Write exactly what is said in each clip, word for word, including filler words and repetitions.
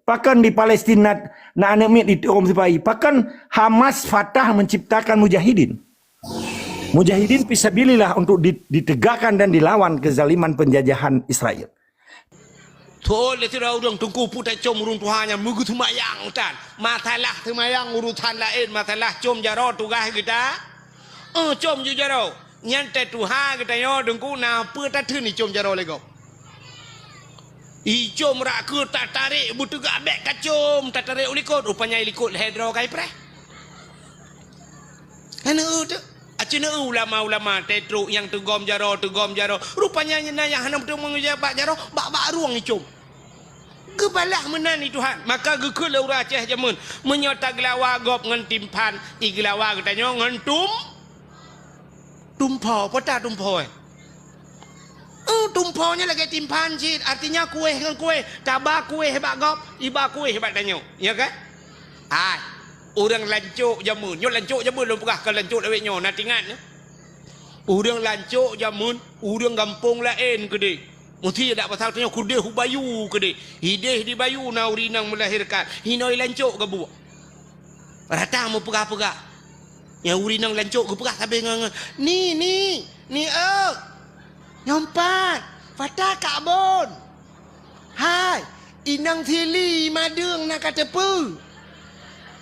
Pakon di Palestina na aneuk miet ditu'om sipai? Pakon Hamas, Fatah menciptakan mujahidin? Mujahidin fisabilillah untuk di-, ditegakkan dan dilawan kezaliman penjajahan Israel. Thon lé sidroe ureuëng teungku, peue tacom ureuëng tuha nyan meugeuseumayang tan. Masalah seumayang urusan laén, masalah com jaroe tugaih geuta. Eh, com ju jaroe. Nyan teuh tuha geutanyoe teungku, na peue tatheun icom jaroe lé gob. Icom rak keu tatarek beuteugak bék kacom, tatarek u likot, rupanya i likot lhée droe ka ipreh. Hana eu teuh. Aci neu ulama-ulama teuh trok nyang teugom jaroe, teugom jaroe. Rupanya na nyang hana meuteumé bak jaroe, bak-bak rueng icom. Geubalah meunan i Tuhan. Maka geukheun lé ureuëng Aceh jameun, meunyoe tageulawa gob ngon timphan, igeulawa geutanyoe ngon tum-, tumpho. Peue ta tumpho, eh? Eh, tumpho nyan lagée timphan cit, artinya kueh ngon kueh. Taba kueh bak gob, iba kueh bak tanyoe. Ya kan? Hai, ureuëng lancok jameun. Nyoe lancok jameun lôn peugah, kon lancok lawét nyoe, na tingat nyoe. Ureuëng lancok jameun, ureuëng gampông laén keudeh. Meusti dak pasal tanyoe keudeh u bayu keudeh. Hideh di bayu na ureuëng inong meulahirkan. Hinoe i lancok geubuek. Rata meupeugah-peugah. Nyang ureuëng inong lancok geupeugah sabe ngon, ngon, "Ni, ni, ni, eu! Nyoe pat, Fatah kak bon! Hai, inong sili madeueng na ka teupeue!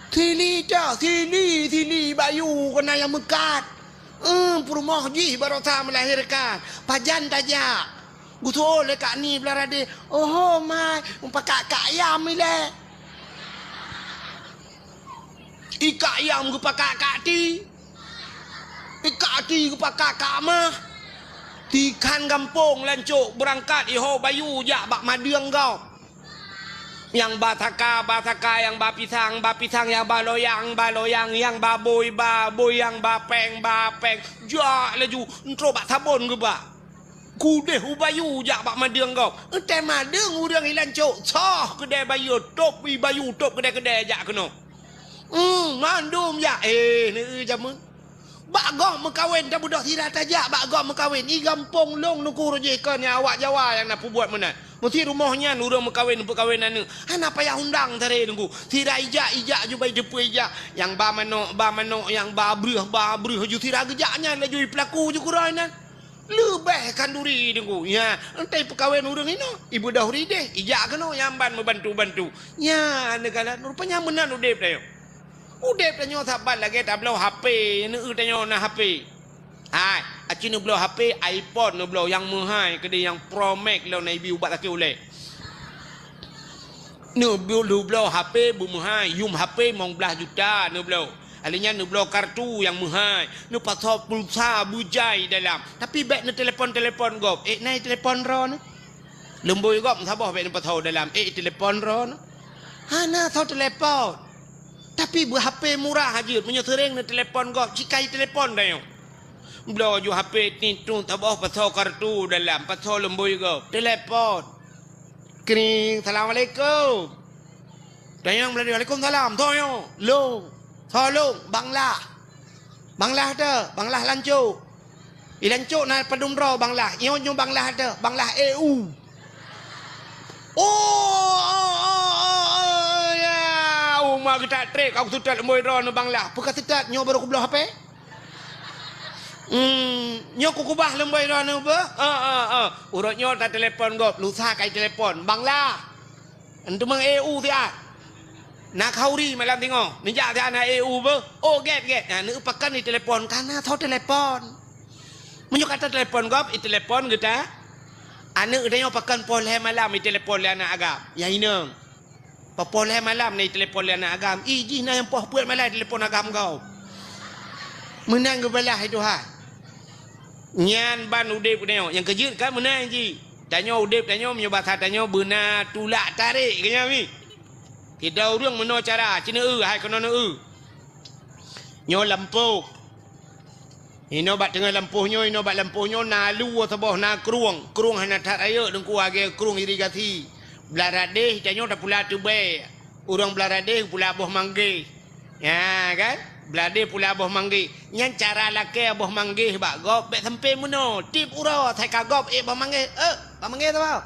Sili cok, sili, sili bayu keunan nyang meukat! Eum, peurumoh jih barosa meulahirkan, pajan tajak?" Geutu'oh lé kak ni blah radeh, "Oho, mai, mupakak kak yam ilée." I kak yam geupakak kak ti. I kak ti geupakak kak mah. Tikhan gampông lancok beurangkat iho bayu jak bak madeueng gob. Nyang ba saka, ba saka, nyang ba pisang, ba pisang, nyang ba loyang, ba loyang, nyang ba bôi, ba bôi, nyang ba péng, ba péng. Jak laju, entrok bak sabon geubak. Kudeh u bayu jak bak madeueng gob. Eunteuk madeueng ureuëng i lancok, soh keudée bayu, tôb i bayu, tôb keudée-keudée jak keunoe. Hmm, mandum jak. Eh, neu jameun. Bak gob meukawen, tabeudôh sira tajak bak gob meukawen. I gampông lôn nuku rujih kon nyang awak Jawa nyang na peubuet meunan. Meusti rumoh nyan ureuëng meukawen, peukawen aneuëk. Hana payah undang tare nuku. Sira ijak, ijak ju bai teupeu ijak. Nyang ba manok, ba manok, nyang ba breuh, ba breuh ju sira geujak nyan laju i peulaku ju keurôi nan. Leubeh khanduri teungku. Nya, entai peukawen ureuëng inoe, ibeudôh rideh, ijak keunoe nyang ban meubantu-bantu. Nya, neukalon rupanya meunan udeb tanyoe. Udeb tanyoe saban lagée tabloe H P, neu tanyoe na H P. Hai, aci neubloe H P iPhone neubloe nyang meuhai keudeh nyang Pro Max lom na ibi ubat sakét ulée. Neubloe, neubloe H P beumeuhai, yum H P limong blaih juta neubloe. Alèh nyan neubloe kartu nyang meuhai, neupasoe pulsa beujai dalam. Tapi bék neutelepon-telepon gob. Ék na i telepon droeneuh? Lumbôi gob saboh bék neupasoe dalam. Ék i telepon droeneuh? Hana soe telepon. Tapi beu H P murah jeuet, meunyoe seuréng neutelepon gob, ci ka i telepon tanyoe. Bloe ju H P tintu saboh pasoe kartu dalam, pasoe lumbôi gob. Telepon. Kring, "Assalamualaikum." Tanyong Meulayu, "Waalaikumsalam." Soe nyoe? Lôn. Soe lôn? Bang Lah. Bang Lah teuh, Bang Lah lancok. I lancok na padum droe Bang Lah. Nyoe, nyoe Bang Lah teuh, Bang Lah E U. Oh, oh, oh, oh, oh, ya. Uma geutak trek, aku seutôt lumbôi droeneuh Bang Lah. Peue ka seutôt, nyoe baru kubloe H P. Hmm, nyoe kukubah lumbôi droeneuh beuh? Ah, ah, ah. Uroe nyoe tatelepon gob, lusa ka itelepon. Bang Lah. Enteuk meuang E U siat. Na khauri malam singoh. Neujak siat na E U beuh. Oh, gét, gét. Nah, neueu pakon itelepon. Kana soe telepon. Meunyoe ka tatelepon gob, itelepon geuta. Aneuk geutanyoe pakon poh lhée malam itelepon lé aneuk agam. Nyang inong. Poh lhée malam na itelepon lé aneuk agam. Ih, jih na nyang poh peuet malam itelepon agam gob. Meunan geubalah lé Tuhan. Nyan ban udeb geutanyoe. Nyang keujeuet kan meunan jih. Tanyoe udeb tanyoe, meunyoe basa tanyoe beuna tulak tarek keu nyan mi. Sidroe ureuëng meunoe cara, ci neueu, hai keunoe neueu. Nyoe lampôh. Inoe bak teungoh lampôh nyoe, inoe bak lampôh nyoe na lue saboh, na krueng. Krueng hana that rayeuk teungku, lagée krueng irigasi. Blah radeh tanyoe tapula teubée. Ureuëng blah radeh pula boh manggeh. Nya kan? Blah radeh pula boh manggeh. Nyan cara lakée boh manggeh bak gob bék sampoe meunoe. Tieb uroe asai ka gob ék boh manggeh. Eh, boh manggeh saboh.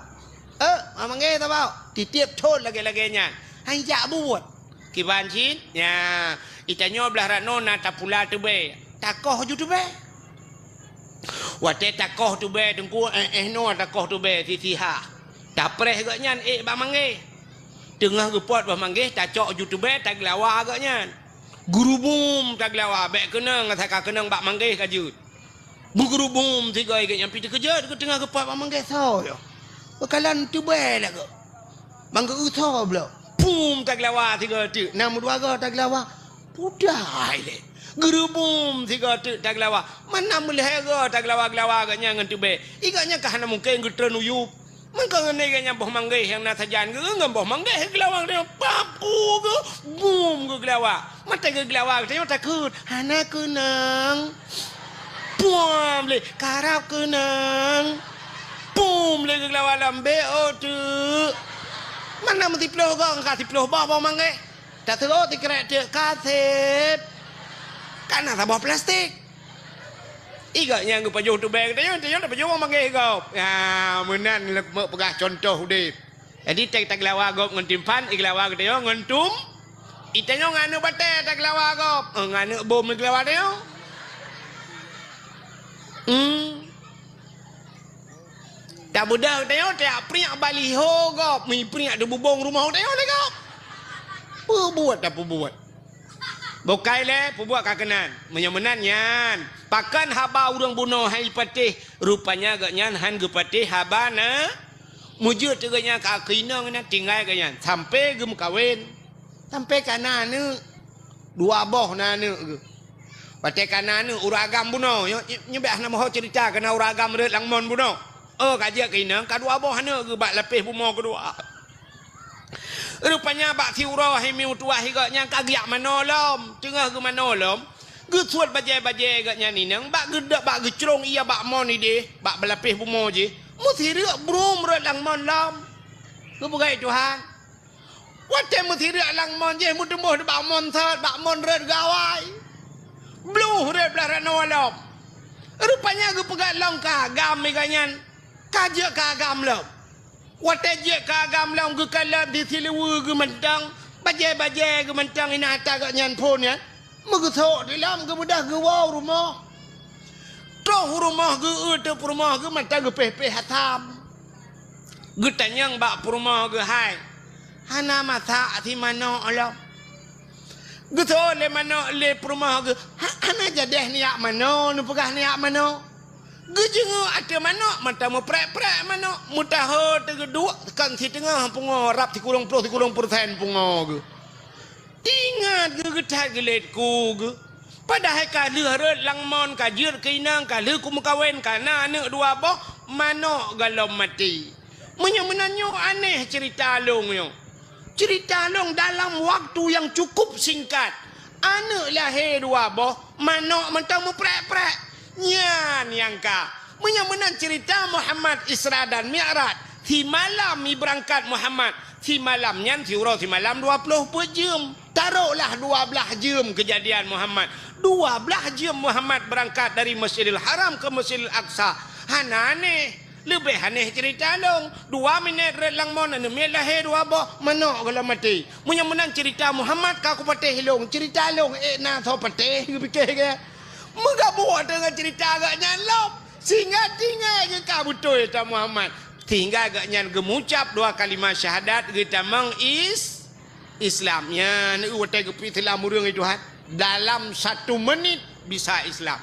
"Eh, Mak Manggé, saboh!" Titiep thon lagée-lagée nyan. Hai jak buet. Kiban cit, nya, itanyoe blah rot nyoe na tapula teubée. Takoh ju teubée. Watée takoh teubée, Teungku, eh, eh, noe takoh teubée sisihah. Tapreh gobnyan ék bak manggéh. Teungoh geupot boh manggéh, tacok ju teubée, tageulawa gobnyan. Geurubum tageulawa, bék keunong, asai ka keunong bak manggéh ka jeuet. Beugeurubum sigoe gobnyan pih teukeujot, geuteungoh geupot bak manggéh soe nyoe. Geukalon teubée lagoe. Bang geu-eu soe bloe. Pum tageulawa sigoe teuk, na meudua goe tageulawa. Pudai lé. Geurubum sigoe teuk tageulawa. Mana meulhée goe tageulawa-geulawa gobnyan ngon teubée. I gobnyan ka hana mungken geutreun u yup. Meukeunong ngon gobnyan boh manggéh nyang na sajan geu ngon boh manggéh geulawa gobnyan. Papu geu, bum geugeulawa. Mata geugeulawa geutanyoe takot. Hana keunong. Pum lé, karab keunong. Pum lé geugeulawa lom bé o teuk. Mana meusiploh goe ka siploh boh boh manggéh. Taseuôt sikrek teuk ka seb. Kana saboh plastik. I gobnyan geupajoh teubée geutanyoe, tanyoe tapajoh manggéh gob. Ya, meunan lé meuk peugah cuntoh udeb. Jadi, teuh tageulawa gob ngon timphan, igeulawa geutanyoe ngon tum. Itanyoe ngon aneuk batée tageulawa gob. Eh, ngon aneuk bom igeulawa tanyoe. Hmm. Tabeudôh geutanyoe, tajak priek baliho gob, mipriek di bubông rumoh geutanyoe lé gob. Peubuet tapeubuet. Bukai lé, peubuet ka keunan. Meunyoe meunan nyan, pakon haba ureuëng bunoe han jipatéh, rupanya gobnyan han geupatéh haba na. Meujeuet teuk gobnyan ka keu inong nyan, tinggai gobnyan, sampoe geumeukawen, sampoe ka na aneuk. Dua boh na aneuk geuh. Watée ka na aneuk, ureuëng agam bunoe, nyoe, nyoe bék hana meuho ceurita keu na ureuëng agam rot lam mon bunoe. Oh, ka jeuet keu inong, ka dua boh aneuk geuh bak lapéh bumoe keudua. Rupanya bak siuroe hai miseue tuwah i gobnyan ka geujak manoe lom. Teungoh geumanoe lom, geusuet bajée-bajée gobnyan inong, bak geuda-, bak geucrông ie bak mon ideh, bak lapéh bumoe jih. Meusireuk brum rot lam mon lom. Geupeugah Tuhan. Watée meusireuk lam mon jih, meuteumboh bak mon sot, bak mon rot gawai. Bluh rot blah rot noe lom. Rupanya geupeugah lom ka agam i gobnyan, ka jeuet ka agam lom. Watée jeuet ka agam lom geukalon di siluweue geuh mantong, bajée-bajée geuh mantong inan ata gobnyan phon nyan. Meugeusok di lom geubeudôh geuwoe u rumoh. Troh u rumoh geu-eu teuk peurumoh geuh mantong geupéh-péh asam. Geutanyong bak peurumoh geuh hai, hana masak si manok lom. Geusok lé manok lé peurumoh geuh, ha-, hana jadeh neujak manoe, neupeugah neujak manoe. Geujeungeuk ateueh manok, mantong meuprek-prek manok, meutaho teugeuduek kon siteungoh pungo rab sikureueng ploh sikureueng peureusén pungo geuh. Ingat geuh geuthat geulet ku geuh. Padahai ka lheueh rot lam mon, ka jeuet keu inong, ka lheueh kumeukawen, ka na aneuk dua boh, manok goh lom maté. Meunyoe meunan nyoe aneh ceurita lôn nyoe. Ceurita lôn dalam waktu nyang cukup singkat. Aneuk lahé dua boh, manok mantong meuprek-prek. Nyan nyang ka. Meunyoe meunan ceurita Muhammad Isra dan Mi'raj, simalam ibeurangkat Muhammad, simalam nyan siuroe simalam dua ploh peuet jeuem. Taroklah dua blaih jeuem keujadian Muhammad. Dua blaih jeuem Muhammad beurangkat dari Masjidil Haram keu Masjidil Aqsa. Hana aneh. Leubeh aneh ceurita lôn. Dua minét rot lam mon aneuk miet lahé dua boh, manok goh lom maté. Meunyoe meunan ceurita Muhammad ka kupatéh lôn, ceurita lôn ék na soe patéh, geupike geuh. Meugabuk deungon ceurita gobnyan lom, sehingga tinggai geuh ka beutôi ata Muhammad. Sehingga gobnyan geumucab dua kalimah syahadat geutamong is-, Islam. Nyan watée geupeu Islam ureuëng i Tuhan, dalam satu menit bisa Islam.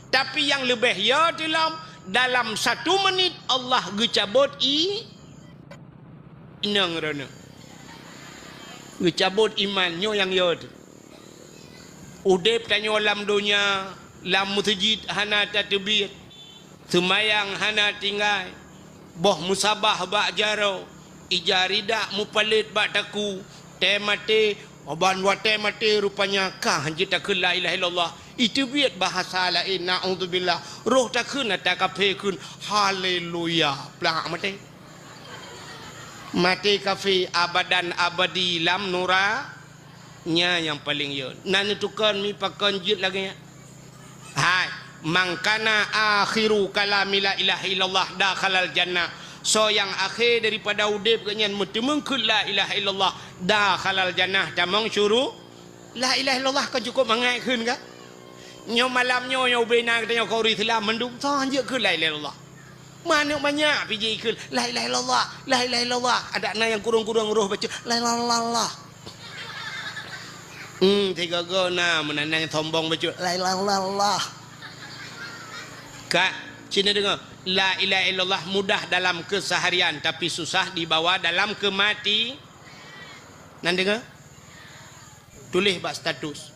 Tapi nyang leubeh yo teulom, dalam satu menit Allah geucabot i-, inong droeneuh. Geucabot iman nyoe nyang yo teuh. Udeb tanyoe lam donya, lam meuseujid hana tateubiet, seumayang hana tinggai, boh meusabah bak jaroe, ija ridak meupalét bak takue, tée maté, ban watée maté rupanya kah jeuet takheun la ilaha illallah, iteubiet bahasa laén, naudzubillah, roh takheun ata kafé kheun, haleluya, plak maté. Maté kafé abadan abadi lam nura-, Nyan nyang paleng yo. Na neutukon mi pakon jeuet lagée nyan. Hai, "Man kana akhiru kalami la ilaha illallah dakhalal jannah, Soe nyang akhé daripada udeb geuhnyan meuteumeung kheun la ilaha illallah, dakhalal jannah, tamong syuru-, la ilaha illallah kon cukôp mangat kheun ka? Nyoe malam nyoe, nyoe ubena geutanyoe keu ureuëng Islam mandum, soe hanjeuet kheun la ilaha illallah. Manök manyak pih jikheun la ilaha illallah, la ilaha illallah. Adak na nyang kurong-kurong roh baca la ilaha illallah. Hmm, tiga go na meunan nyang sombong baca la ilaha illallah. Ka, sini dengar. La ilaha illallah mudah dalam keseharian, tapi susah dibawa dalam kemati. Nan dengar? Tuléh bak status.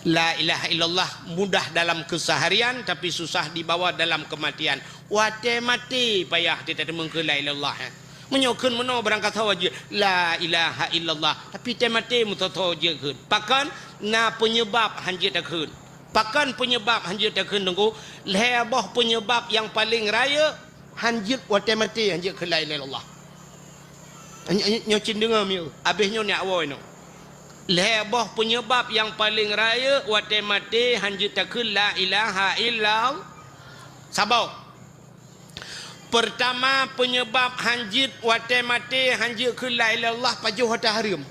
La ilaha illallah mudah dalam keseharian, tapi susah dibawa dalam kematian. Watée maté payah teuteumeukeue la ilaha illallah, eh. Meunyoe kheun meunoe barangkasoe jeuet la ilaha illallah, tapi tée maté meusoe-soe jeuet kheun. Pakon? Na penyebab hanjeuet takheun. Pakon penyebab hanjeuet takheun, Teungku? Lhée boh penyebab nyang paleng rayeuk hanjeuet watée maté hanjeuet kheun la ilaha illallah. Nyoe, nyoe, nyoe cit deungoe mieu, abéh nyoe nyak woe nyoe. Lhée boh penyebab nyang paleng rayeuk watée maté hanjeuet takheun la ilaha illallah. Saboh. Peurtama, penyebab hanjeuet watée maté hanjeuet kheun la ilaha illallah pajoh ata hareuem.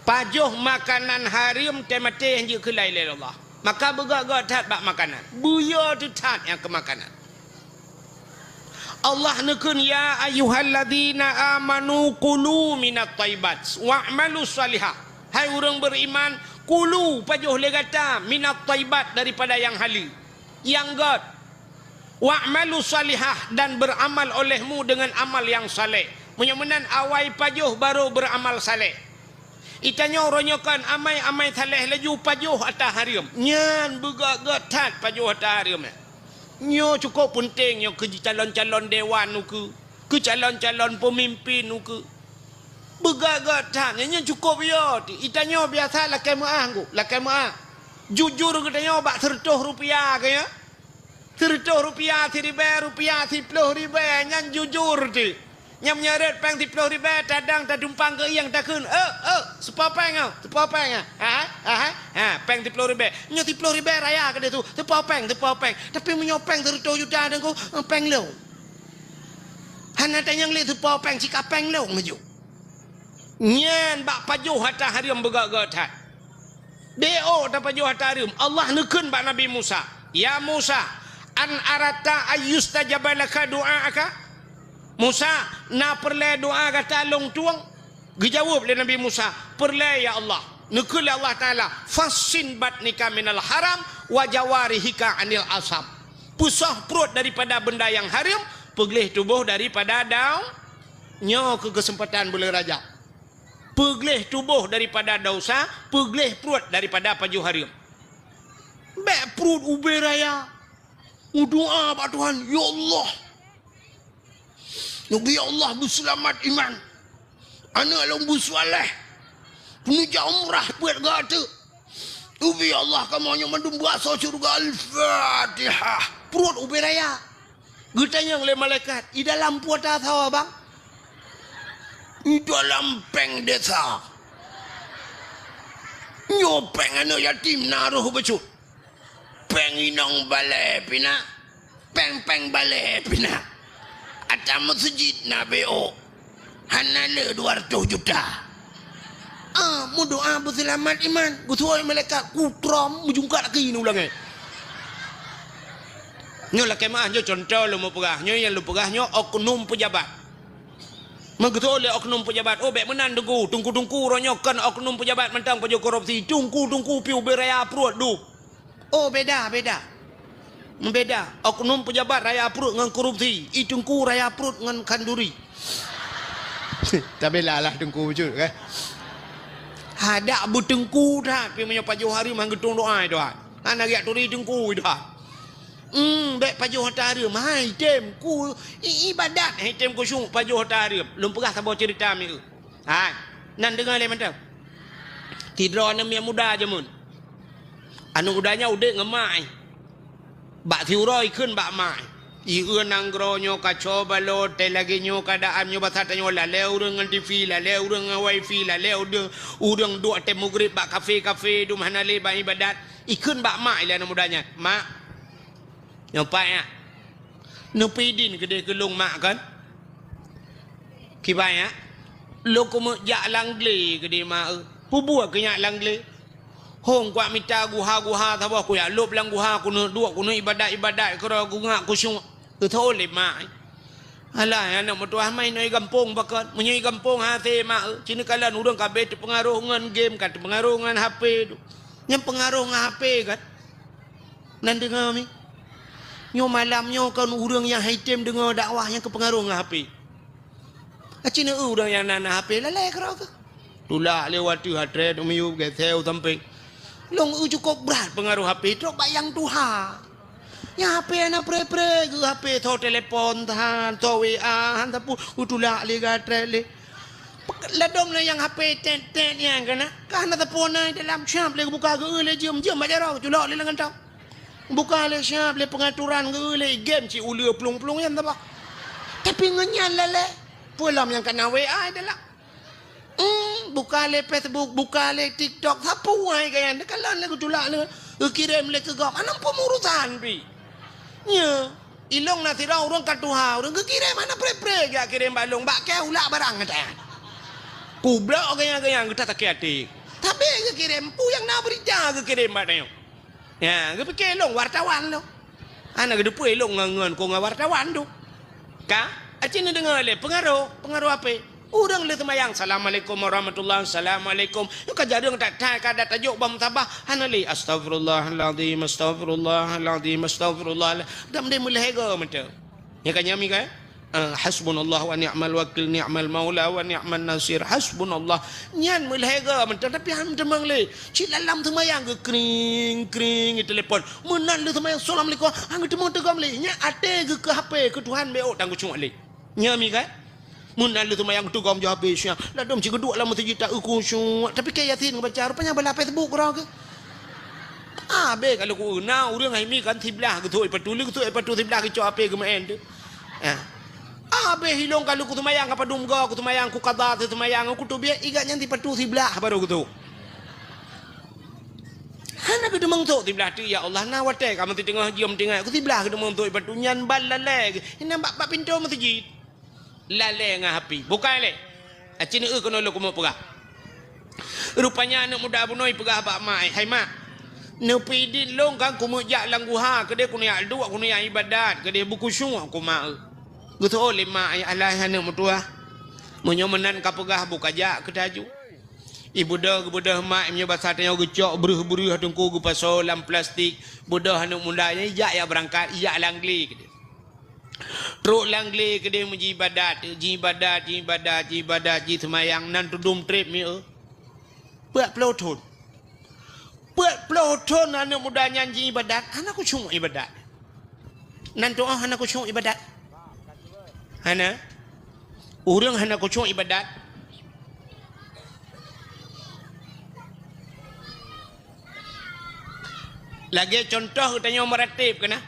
Pajoh makanan hareuem tée maté hanjeuet kheun la ilaha illallah. Maka beugét-gét that bak makanan. Beuyo teuh that nyang keu makanan. Allah neukheun, "Ya ayyuhalladzina amanu kulu minat thayyibat wa'malu shalihah." Hai ureuëng beriman, kulu, pajoh lé gata, minat thayyibat, daripada nyang haleue, nyang gét. "Wa'malu shalihah," dan beramal olehmu dengan amal yang saleh. Meunyoe meunan awai pajoh baru beramal saleh. Itanyoe uroe nyoe kon amai-amai saleh laju pajoh ata hareuem. Nyan beugét-gét that pajoh ata hareuem. Nyoe cukôp peunteng nyoe keu calon-calon dewan ukeue, keu calon-calon peumimpin ukeue. Beugét-gét that nyan, nyan cukôp yo. Itanyoe biasa lakée meuáh ngku, lakée meuáh. Jujur geutanyoe bak seureutôh rupiah keu nyan. Seureutôh rupiah, siribée rupiah, siploh ribée, nyan jujur teuh. Nyang meunyoe rot péng siploh ribée, tadang tadumpang keu ieng takheun, "Eh, eh, seupo péng, oh, seupo péng, ah. Ha, ha, ha, ha, péng siploh ribée." Nyoe siploh ribée raya keudeh tu, seupo péng, seupo péng. Tapi meunyoe péng seureutôh juta, Teungku, eh, péng lôn. Hana tanyong lé seupo péng, sika péng lôn laju. Nyan bak pajoh ata hareuem beugét-gét that. Beu tapajoh ata hareuem. Allah neukheun bak Nabi Musa, "Ya Musa, an aradta ayyustajaba laka du'aaka?" "Musa, na peureulée doá gata lôn tueng?" Geujaweueb lé Nabi Musa, "Peureulée, ya Allah." Neukheun lé Allah Taala, "Fassin batnika minal haram wa jawarihika anil asam." Peusoh pruet daripada benda nyang hareuem, peugleh tuboh daripada dau-, nyoe keu keuseumpatan buleuen Rajab. Peugleh tuboh daripada desya, peugleh pruet daripada pajoh hareuem. Bék pruet ubé raya. Udoá bak Tuhan, "Ya Allah, neubi Allah beuseulamat iman. Aneuëk lôn beuseuleh. Peuneujak umrah peuet gata. Neubi Allah kamoe nyoe mandum beuasoe syeuruga." Al-Fatihah. Pruet ubé raya. Geutanyong lé malaikat, "I dalam peue ata soe, Bang?" "I dalam péng desa. Nyoe péng aneuëk yatim na roh bacut. Péng inong balée pih na. Péng-péng balée pih na. Ata meuseujid na beu. Hana le dua reutôh juta." Ah, meudoá beuseulamat iman. Geusuai malaikat kutrom meujungkat laki ni ulang, eh. Nyoe lakée meuáh, nyoe cuntoh lôn peugah. Nyoe nyang lôn peugah nyoe oknum peujabat. Meugeutoe lé oknum peujabat, "Oh, bék meunan, Teungku. Teungku-teungku uroe nyoe kon oknum peujabat mantong pajoh korupsi. Teungku-teungku pih ubé raya pruet dup." Oh, beda, beda. Meubeda. Oknum peujabat raya pruet ngon korupsi. I teungku raya pruet ngon khanduri. Tabila lah teungku bacut, kan? Hadak beuteungku that, pi meunyoe pajoh hareuem han geutueng doá, Tuhan. Hana geujak turi teungku, Tuhan. Hmm, bék pajoh ata hareuem. Hai, teungku, i-, ibadat, hai, teungku syuk pajoh ata hareuem. Lôn peugah saboh ceurita miseue. Hai, nan deungoe lé mantong. Sidroe aneuk miet muda jameun. Aneuk muda nyan udeb ngon mak, eh. Bak siuroe ikheun bak mak, eh. Ieu nanggroe nyoe kaco balot, tai lagée nyoe keuadaan nyoe basa tanyoe lalée ureuëng ngon TV, lalée ureuëng ngon wifi, lalée ureuëng, ureuëng duek watée mugreb bak kafe-kafe, dum hana lé bak ibadat. Ikheun bak mak ilée aneuk muda nyan, "Mak, nyoe pat nyan. Neupeudin keudeh keu lôn mak kan? Kiban nyak, lôn keumeuk jak lam glé keudeh mak eu. Peue buet keu nyak lam glé? Hong kuat mita guha-guha saboh, kujak lôb lam guha, keuneuk duek, keuneuk ibadat-ibadat keudroe, kungak kusyuek. Geutho lé mak. Alah, aneuk meutuah, ma inoe gampông pakon. Meunyoe gampông hase mak eu, ci neukalon ureuëng ka abéh teupeungaroh ngon game, ka teupeungaroh ngon H P tu. Nyang peungaroh ngon H P kan? Nan deungoe mi. Nyoe malam nyoe kon ureuëng nyang haitem deungoe dakwah nyang keupeungaroh ngon H P. Aci neu ureuëng nyang na, na H P lalai keudroe keuh. Tulak lé wateuh atrét miyueb geuseu sampéng. Lôn eu cukôp brat peungaroh H P trok bak nyang tuha. Nyang H P hana pré-pré geuh H P, tho telepon than, tho W A han sapeue, geutulak lé gatrét lé. Ladom lé nyang H P tet-tet nyan kana, ka hana sapeue na dalam, siab lé geubuka geu lé jeuem, jeuem bak jaroe, culok lé lam kantong. Buka lé siab lé peungaturan geu lé game cit uleue plueng-plueng nyan saboh. Tapi ngon nyan lalé, peue lom nyang kana W A dalam. Hmm, buka lé Facebook, buka lé TikTok, sapeue hai gaya, neukalon lé geutulak lé, geukirém lé keu gob, hana peumurusan pi. Nyo, ilong na sidroe ureuëng ka tuha, ureuëng geukirém hana pré-pré jak kirém bak lôn, bak kée ulak barang gata. Kublok gaya-gaya geuta sakét até. Tapi geukirém, peue nyang na beurita geukirém bak tanyoe. Ya, geupike lôn wartawan lôn. Hana geuteupeue lôn ngon, ngon kong ngon wartawan tu. Ka? Aci neudeungoe lé peungaroh, peungaroh H P. Ureuëng lé seumayang, "Assalamualaikum warahmatullah, assalamualaikum." Nyoe ka jareueng that-that, ka dat tajok bak musabah, hana lé, "Astaghfirullahalazim, astaghfirullahalazim, astaghfirullah." Dam deh meulhèe goe mantong. Nyan ka nyami kan? Ah, hasbunallah wa ni'mal wakil, ni'mal maula wa ni'man nasir. Hasbunallah. Nyan meulhèe goe mantong, tapi han teumeung lé. Cit lam seumayang geu kring, kring, geu telepon. Meunan lé seumayang, "Assalamualaikum." Han geuteumong teugom lé. Nyan até geu keu H P, keu Tuhan beu ôk tan geucuek lé. Nyami kan? Meunan lé seumayang teugom jih habéh siang. Ladom cit geuduek lam meuseujid ta khusyuk. Tapi kée Yasin geubaca, rupanya balah Facebook keudroe keuh. Abéh kalau ku na ureuëng hai mi kan siblah geusôi patu, lé geusôi patu siblah geucok H P geumeu'en tu. Ah. Abéh ilong kalau ku seumayang ka padum goe, ku seumayang ku qadha seumayang, ku teubiet igat nyan sipatu siblah baru geusôi. Hana geudeungoe sôk siblah teuk, ya Allah, na watée ka meuteungoh jeuem tinggai, ku siblah geudeungoe sôk ipatu nyan ban lalée, inan bak, bak pintoe meuseujid. Lalée ngon H P. Bukai lé. Aci neu keunoe lôn keumeung peugah. Rupanya aneuk muda bunoe peugah bak mak, "Hai mak, neupeudin lôn kan keumeuk jak lam guha, keudeh keuneuk jak duek, keuneuk jak ibadat, keudeh beukhusyuk keu mak eu." Geutho lé mak, "Alah aneuk meutuah. Meunyoe meunan ka peugah, bukajak keu taju." Ibeudôh, geubeudôh mak, meunyoe basa tanyoe geucok breuh-breuh teungku geupasoe lam plastik, beudôh aneuk muda nyan ijak jak beurangkat, ijak lam glé keudeh. Trok lam glé keudeh meujibadat, jibadat, jibadat, jibadat, jiseumayang nan tudum treb mi eu. Peuet ploh thon. Peuet ploh thon aneuk muda nyan jiibadat, hana khusyuk ibadat. Nan tu'oh hana khusyuk ibadat. Hana. Ureuëng hana khusyuk ibadat. Lagée contoh geutanyoe meurateb keunan.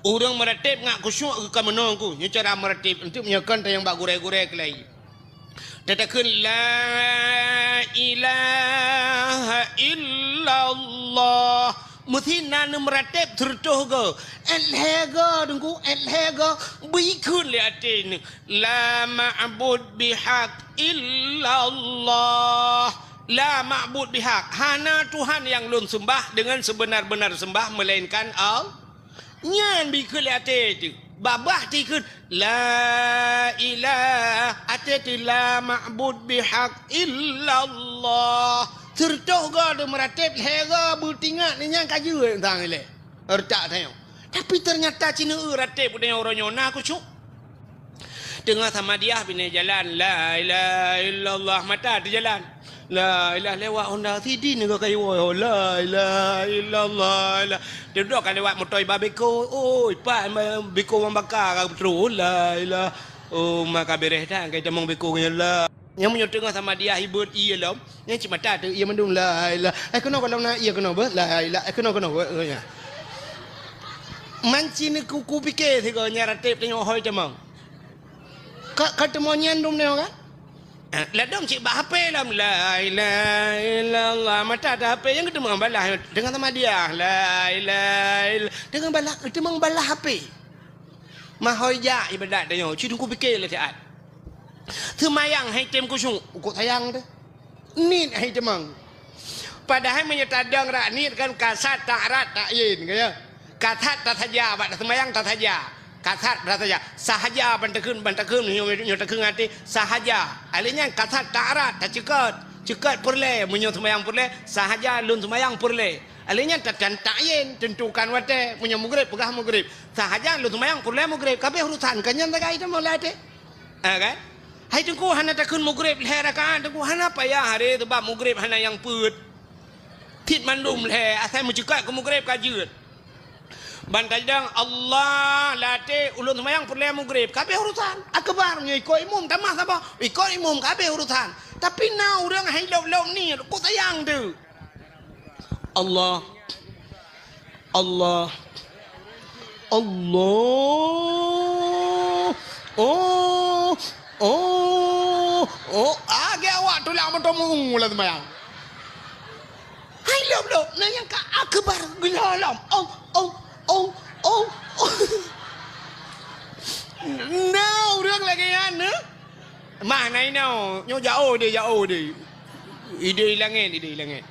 Ureuëng meurateb ngat khusyuk geuh ka meunoe ku. Nyoe cara meurateb, eunteuk meunyoe kon tanyong bak gurée-gurée keulai. Tatakheun, "La ilaha illallah." Meusinan meurateb seureutôh goe. Ét lhée goe, Teungku, ét lhée goe. Beukheun lé até nyoe, "La ma'bud bihaq illallah." La ma'bud bihaq. Hana Tuhan nyang lôn seumbah deungon seubeuna-beuna seumbah meulainkan Allah. Nyan bikheun lé até teuh. Babah tikheun, "La ilaha," até teuh, "La ma'bud bihaq illallah." Seureutôh goe deumeurateb lhée goe beutingat nyan ka jeuet sang ilée. Retak tanyoe. Tapi teunyata ci neu rateb tanyoe uroe nyoe na khusyuk. Teungoh samadiah binéh jalan, "La ilaha illallah," mata teujalan. "La ilaha," lewat honda sidin nyoe ka iwoe, "La ilaha illallah, la." Teuduek ka lewat moto iba beko, "Oi, Pak, beko Wan Baka ka beutôi, la ilaha." Oh, maka bereh that, ka itamong beko nyan, la. Nyang meunyoe teungoh samadiah ibeuet ie lom, nyang cit mata teuh ie mandum, "La ilaha." Eh, keunoe gohlom na ie keunoe beuh, "La ilaha." Eh, keunoe, keunoe beuh, eh, nya. Man ci neu ku, kupike sigoe nyan rateb tanyoe hôi tamong. Ka, ka teumong nyan dum nyoe kan? Eh, ladom cit bak H P lom, "La ilaha illallah." Mata teuh H P nyang geuteumong balah, teungoh samadiah, "La ilaha ill-," teungoh balah, geuteumong balah H P. Mahôi jak ibadat tanyoe, ci Teungku pike lé siat. Seumayang hai tem khusyuk, ukok sayang teuh. Niet hai teumang. Padahai meunyoe tadong rak niet kan kasat tak rat tak yin, ka ya. Kasat tasaja, bak seumayang tasaja. Kasat tasaja. Sahaja ban takheun, ban takheun, nyoe, nyoe takheun até, sahaja. Alé nyan kasat tak rat, taceukot. Ceukot peureulée, meunyoe seumayang peureulée, sahaja lôn seumayang peureulée. Alé nyan ta-, tan-, tak yin, tentukan watée, meunyoe mugreb, peugah mugreb. Sahaja lôn seumayang peureulée mugreb, kabeh urusan, ka nyan sagai teuma lam até. Ha, kan? Hai Teungku hana takheun mugreb lhée rakaat, Teungku hana payah haré, sabab mugreb hana nyang peuet. Cit mandum lhée, asai meuceukot keu mugreb ka jeuet. Ban tajidong Allah lam até ulôn seumayang peureulée mugreb, kabeh urusan. Akbar, nyoe ikot imum tamah saboh, ikot imum kabeh urusan. Tapi na ureuëng hai lop-lop niet, kok sayang teuh. Allah. Allah. Allah. Oh. Oh. Oh. Agi awak tulak moto mu lam seumayang. Hai lop-lop, na nyang ka akbar geulalom. Oh, oh, oh, oh, oh. Na ureuëng lagée nyan, eh? Mah na inoe, nyoe jaoh deh, jaoh deh. Ideh langét, ideh langét.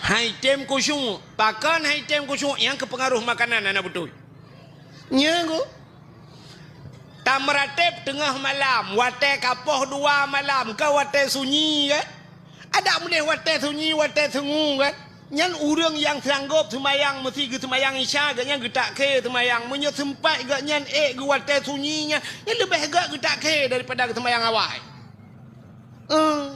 Hai tem khusyuk, pakon hai tem khusyuk nyang keupeungaruh makanan hana beutôi. Nyan ku. Tameuratéb teungoh malam, watée ka poh dua malam, ka watée sunyi kan? Adak meudeh watée sunyi, watée sungu kan? Nyan ureuëng nyang sanggob seumayang meusi geuseumayang Isya, geuhnyan geutak khe seumayang. Meunyoe seumpat geuhnyan ék geuwatée sunyi nyan, nyan leubeh gét geutak khe daripada geuseumayang awai. Eh,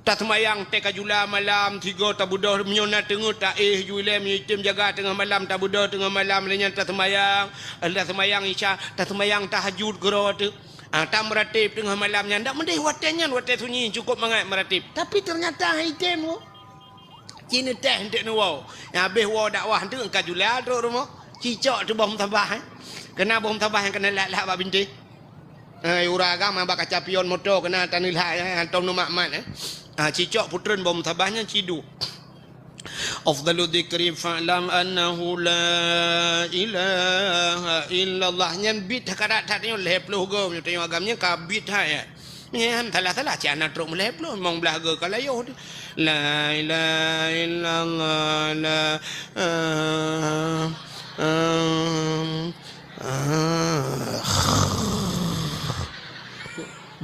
taseumayang tée ka jula malam, sigoe tabeudôh, meunyoe na teungeut taéh ju ilée, meunyoe item jaga teungoh malam tabeudôh teungoh malam, lheueh nyan taseumayang, taseumayang Isya, taseumayang tahajud keudroe teuk. Ah, tameuratéb teungoh malam nyan, dak meudeh watée nyan, watée sunyi, cukôp mangat meuratéb. Tapi teunyata hana item, oh. Ci neuteh eunteuk neuwoe. Nyang habéh woe dakwah eunteuk ka jula trok rumoh. Ci cok teuh boh musabah, eh. Keuna boh musabah nyang keuna lak-lak bak bintéh. Eh, ureuëng agam bak kaca pion moto keuna taneulak, eh, hantom neumat-mat, eh. Ah, ci cok putreun boh musabah nyan ci duek. Afdalu dzikri fa'lam annahu la ilaha illallah. Nyan bit ka that-that nyoe lhée ploh goe, meunyoe tanyoe agam nyan ka bit that, ya. Nyan salah-salah, cit hana trok meulhée ploh, limong blaih goe ka layoh teuh. La ilaha illallah, la, ah, ah, ah.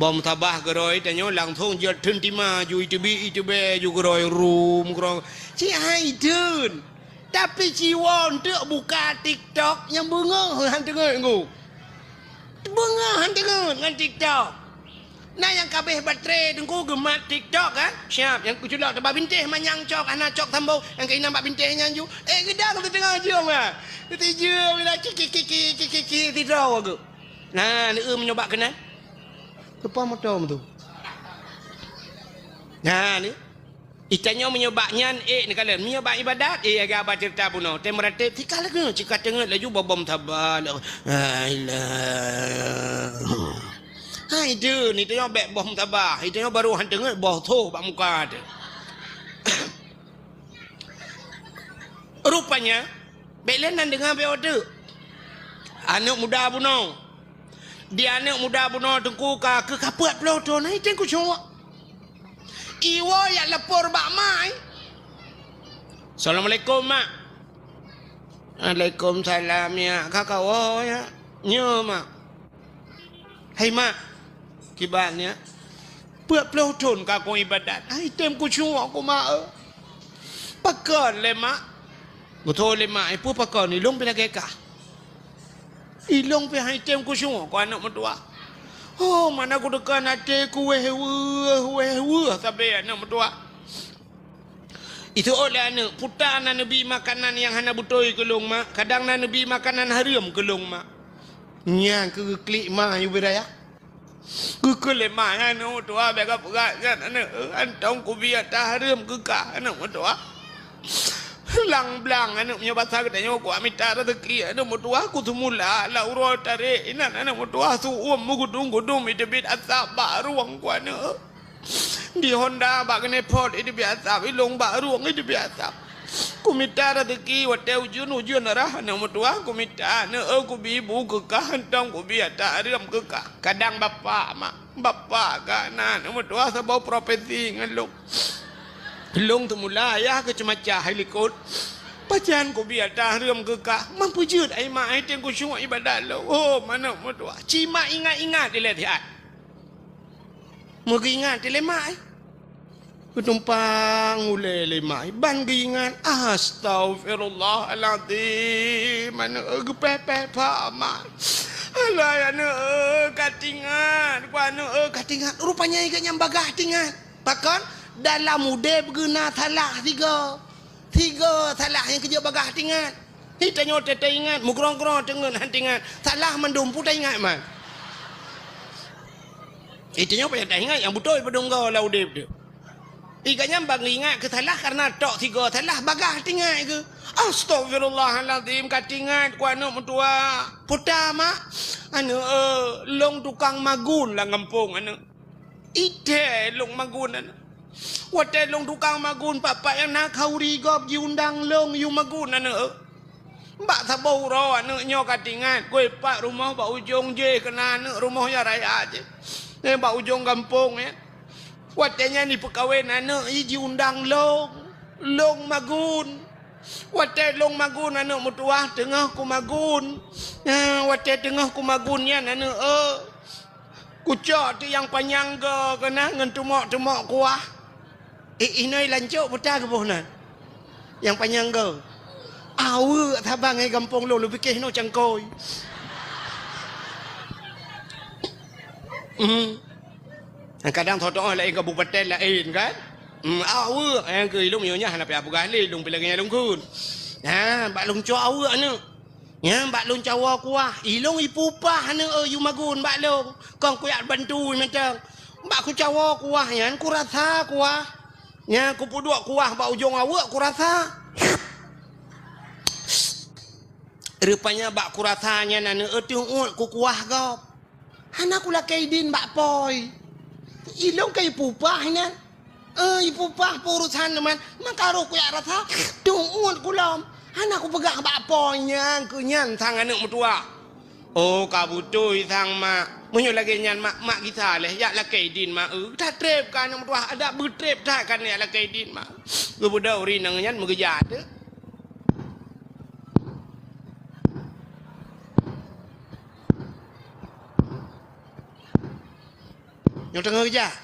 Boh musabah geurôi tanyoe langsong jeuet theun tima ju iteubiet iteubiet ju geurôi rum geurôi. Ci hai theun. Tapi ci woe eunteuk buka TikTok nyang beungoh han teungeut ngku. Beungoh han teungeut ngon TikTok. Na nyang ka abéh baterai teungku geumat TikTok kan? Siap nyang keuculok teuba bintéh manyang cok hana cok sambông nyang keunan bak bintéh nyan ju. Eh geudang teuteungoh jeuem ah. Teuteujeuem ila kiki kiki kiki kiki tidroe geuh. Nah, neueu meunyoe bak keunan. Teupah moto meutu. Nah, ni. Itanyoe meunyoe bak nyan ék neukalon. Meunyoe bak ibadat, ék lagée haba ceurita bunoe. Tem meuratéb, tika lagée cit ka teungeut laju bobom saba. La ilaha. Hai deuh, itanyoe bék boh saba. Itanyoe baru han teungeut boh tho bak muka teuh. Rupanya, bék lé nan deungoe bék odeuk. Aneuëk muda bunoe. Di aneuëk muda bunoe teungku ka keu ka peuet ploh thon, hai teungku cok. Iwoe yak lapor bak mak, eh. Assalamualaikum, Mak. Waalaikumsalam, ya. Ka kawoe, ya. Nyoe, Mak. Hai, Mak. Kiban, ya. Peuet ploh thon ka kong ibadat. Hai, tem kucok ku, Mak, eh. Pakon lé, Mak? Beutôi lé, Mak. Eh, peue pakon? Ilong pih lagée kah. Ilong pih hai tem kucok ku aneuëk meutuwah. Oh, mana kudeukan até ku wéh weueh, wéh weueh sabe aneuëk meutuwah. Itu oleh aneuëk, puta na neubi makanan nyang hana beutôi keu lôn, Mak. Kadang na neubi makanan hareuem keu lôn, Mak. Nyang keu geuklik ma yue beu raya. Geukheun lé ma nyan, "Aneuëk meutuwah, bék kapeugah nyan, aneuëk. Hantong kubi ata hareuem keu kah, aneuëk meutuwah." Lang blang aneuëk, meunyoe basa geutanyoe, kuat mita raseuki aneuëk meutuwah, kuseumula lam uroe tarek inan aneuëk meutuwah, su-uem meugudum-gudum iteubiet asap bak rueng ku aneuëk. Di Honda bak keuneuk phot iteubiet asap, ilong bak rueng iteubiet asap. Kumita raseuki watée ujeuen-ujeuen rhah aneuk meutuwah, kumita aneuk, eu, kubi bu keu kah, hantom kubi ata reuem keu kah. Kadang bapak, mak, bapak ka na aneuk meutuwah saboh profesi ngon lôn. Lôn teumula ayah keu ceumacah hai likot. Pajan kubi ata reuem keu kah, man peujeuet ai mak ai teueng khusyuk ibadat lôn. Oh, aneuk meutuwah, ci mak ingat-ingat ilée siat. Meugeuingat lé mak, eh. Geutumpang ulée lé mak, eh. Ban geuingat, "Astaghfirullahalazim, aneuk, eh, geupéh-péh pak mak. Alah, aneuk, eh, ka tingat, ku aneuk, eh, ka tingat." Rupanya geuh nyan bagaih tingat. Pakon? Dalam udeb geuh na salah sigoe. Sigoe salah nyang keujeuet bagaih tingat. Hi tanyoe teuingat, meugrong-grong teungeut han tingat. Salah mandum peue taingat man. Hi tanyoe payah taingat nyang beutôi padum goe lam udeb teuh. Hi gobnyan ban ingat keu salah kareuna tok sigoe salah bagaih tingat geuh. Astaghfirullahalazim, ka tingat ku aneuk meutuwah. Puta mak, aneuk, eh, lôn tukang magun lam gampông aneuk. Ithée lôn magun aneuk. Watée lôn tukang magun, pat-pat nyang na khauri gob jiundang lôn yue magun aneuk. Bak saboh uroe aneuk nyoe ka tingat, gui pat rumoh bak ujong jéh keunan aneuk rumoh nyang raya jéh. Eh, bak ujong gampông nyan. Watée nyan jipeukawen aneuk, i jiundang lôn, lôn magun. Watée lôn magun aneuk meutuwah teungoh kumagun. Eh, watée teungoh kumagun nyan aneuk, eh. Kucok teuk nyang panyang goe keunan ngon teumok-teumok kuah. Eh, inoe lancok buta geuboh nan. Nyang panyang goe. Aweuek saban ngon gampông lôn, lôn pike inoe cangkôi. Hmm. Kadang tho-tho laén kabupaten laén kan. Hmm, aweuek nyang keu ilôn nyoe nyan hana payah peugah lé, lôn pih lagée nyan lôn kheun. Ha, bak lôn cok aweuek aneuk. Nyan bak lôn cawoe kuah, ilôn ipeupah aneuk, eu, yue magun bak lôn. Kon kuyak bantu mantong. Bak kucawoe kuah nyan, kurasa kuah. Nyan kupeuduek kuah bak ujong aweuek, kurasa. Rupanya bak kurasa nyan aneuk, eu, teuôt kukuah gob. Hana kulakée idin bak pôi. Ilôn ka ipeupah inan. Eh, ipeupah peurusan teuma. Maka roh kuyak rasa, teuôt kulom. Hana kupeugah bak pôi nyan, keu nyan sang aneuk meutuwah. Oh, ka beutôi sang mak. Meunyoe lagée nyan mak, mak gisa lé, jak lakée idin mak, eu. That treb ka aneuk meutuwah, adak beutreb that ka jak lakée idin mak. Geubeudôh ureueng inong nyan meugeujak teuh. Nyoe teungoh geujak.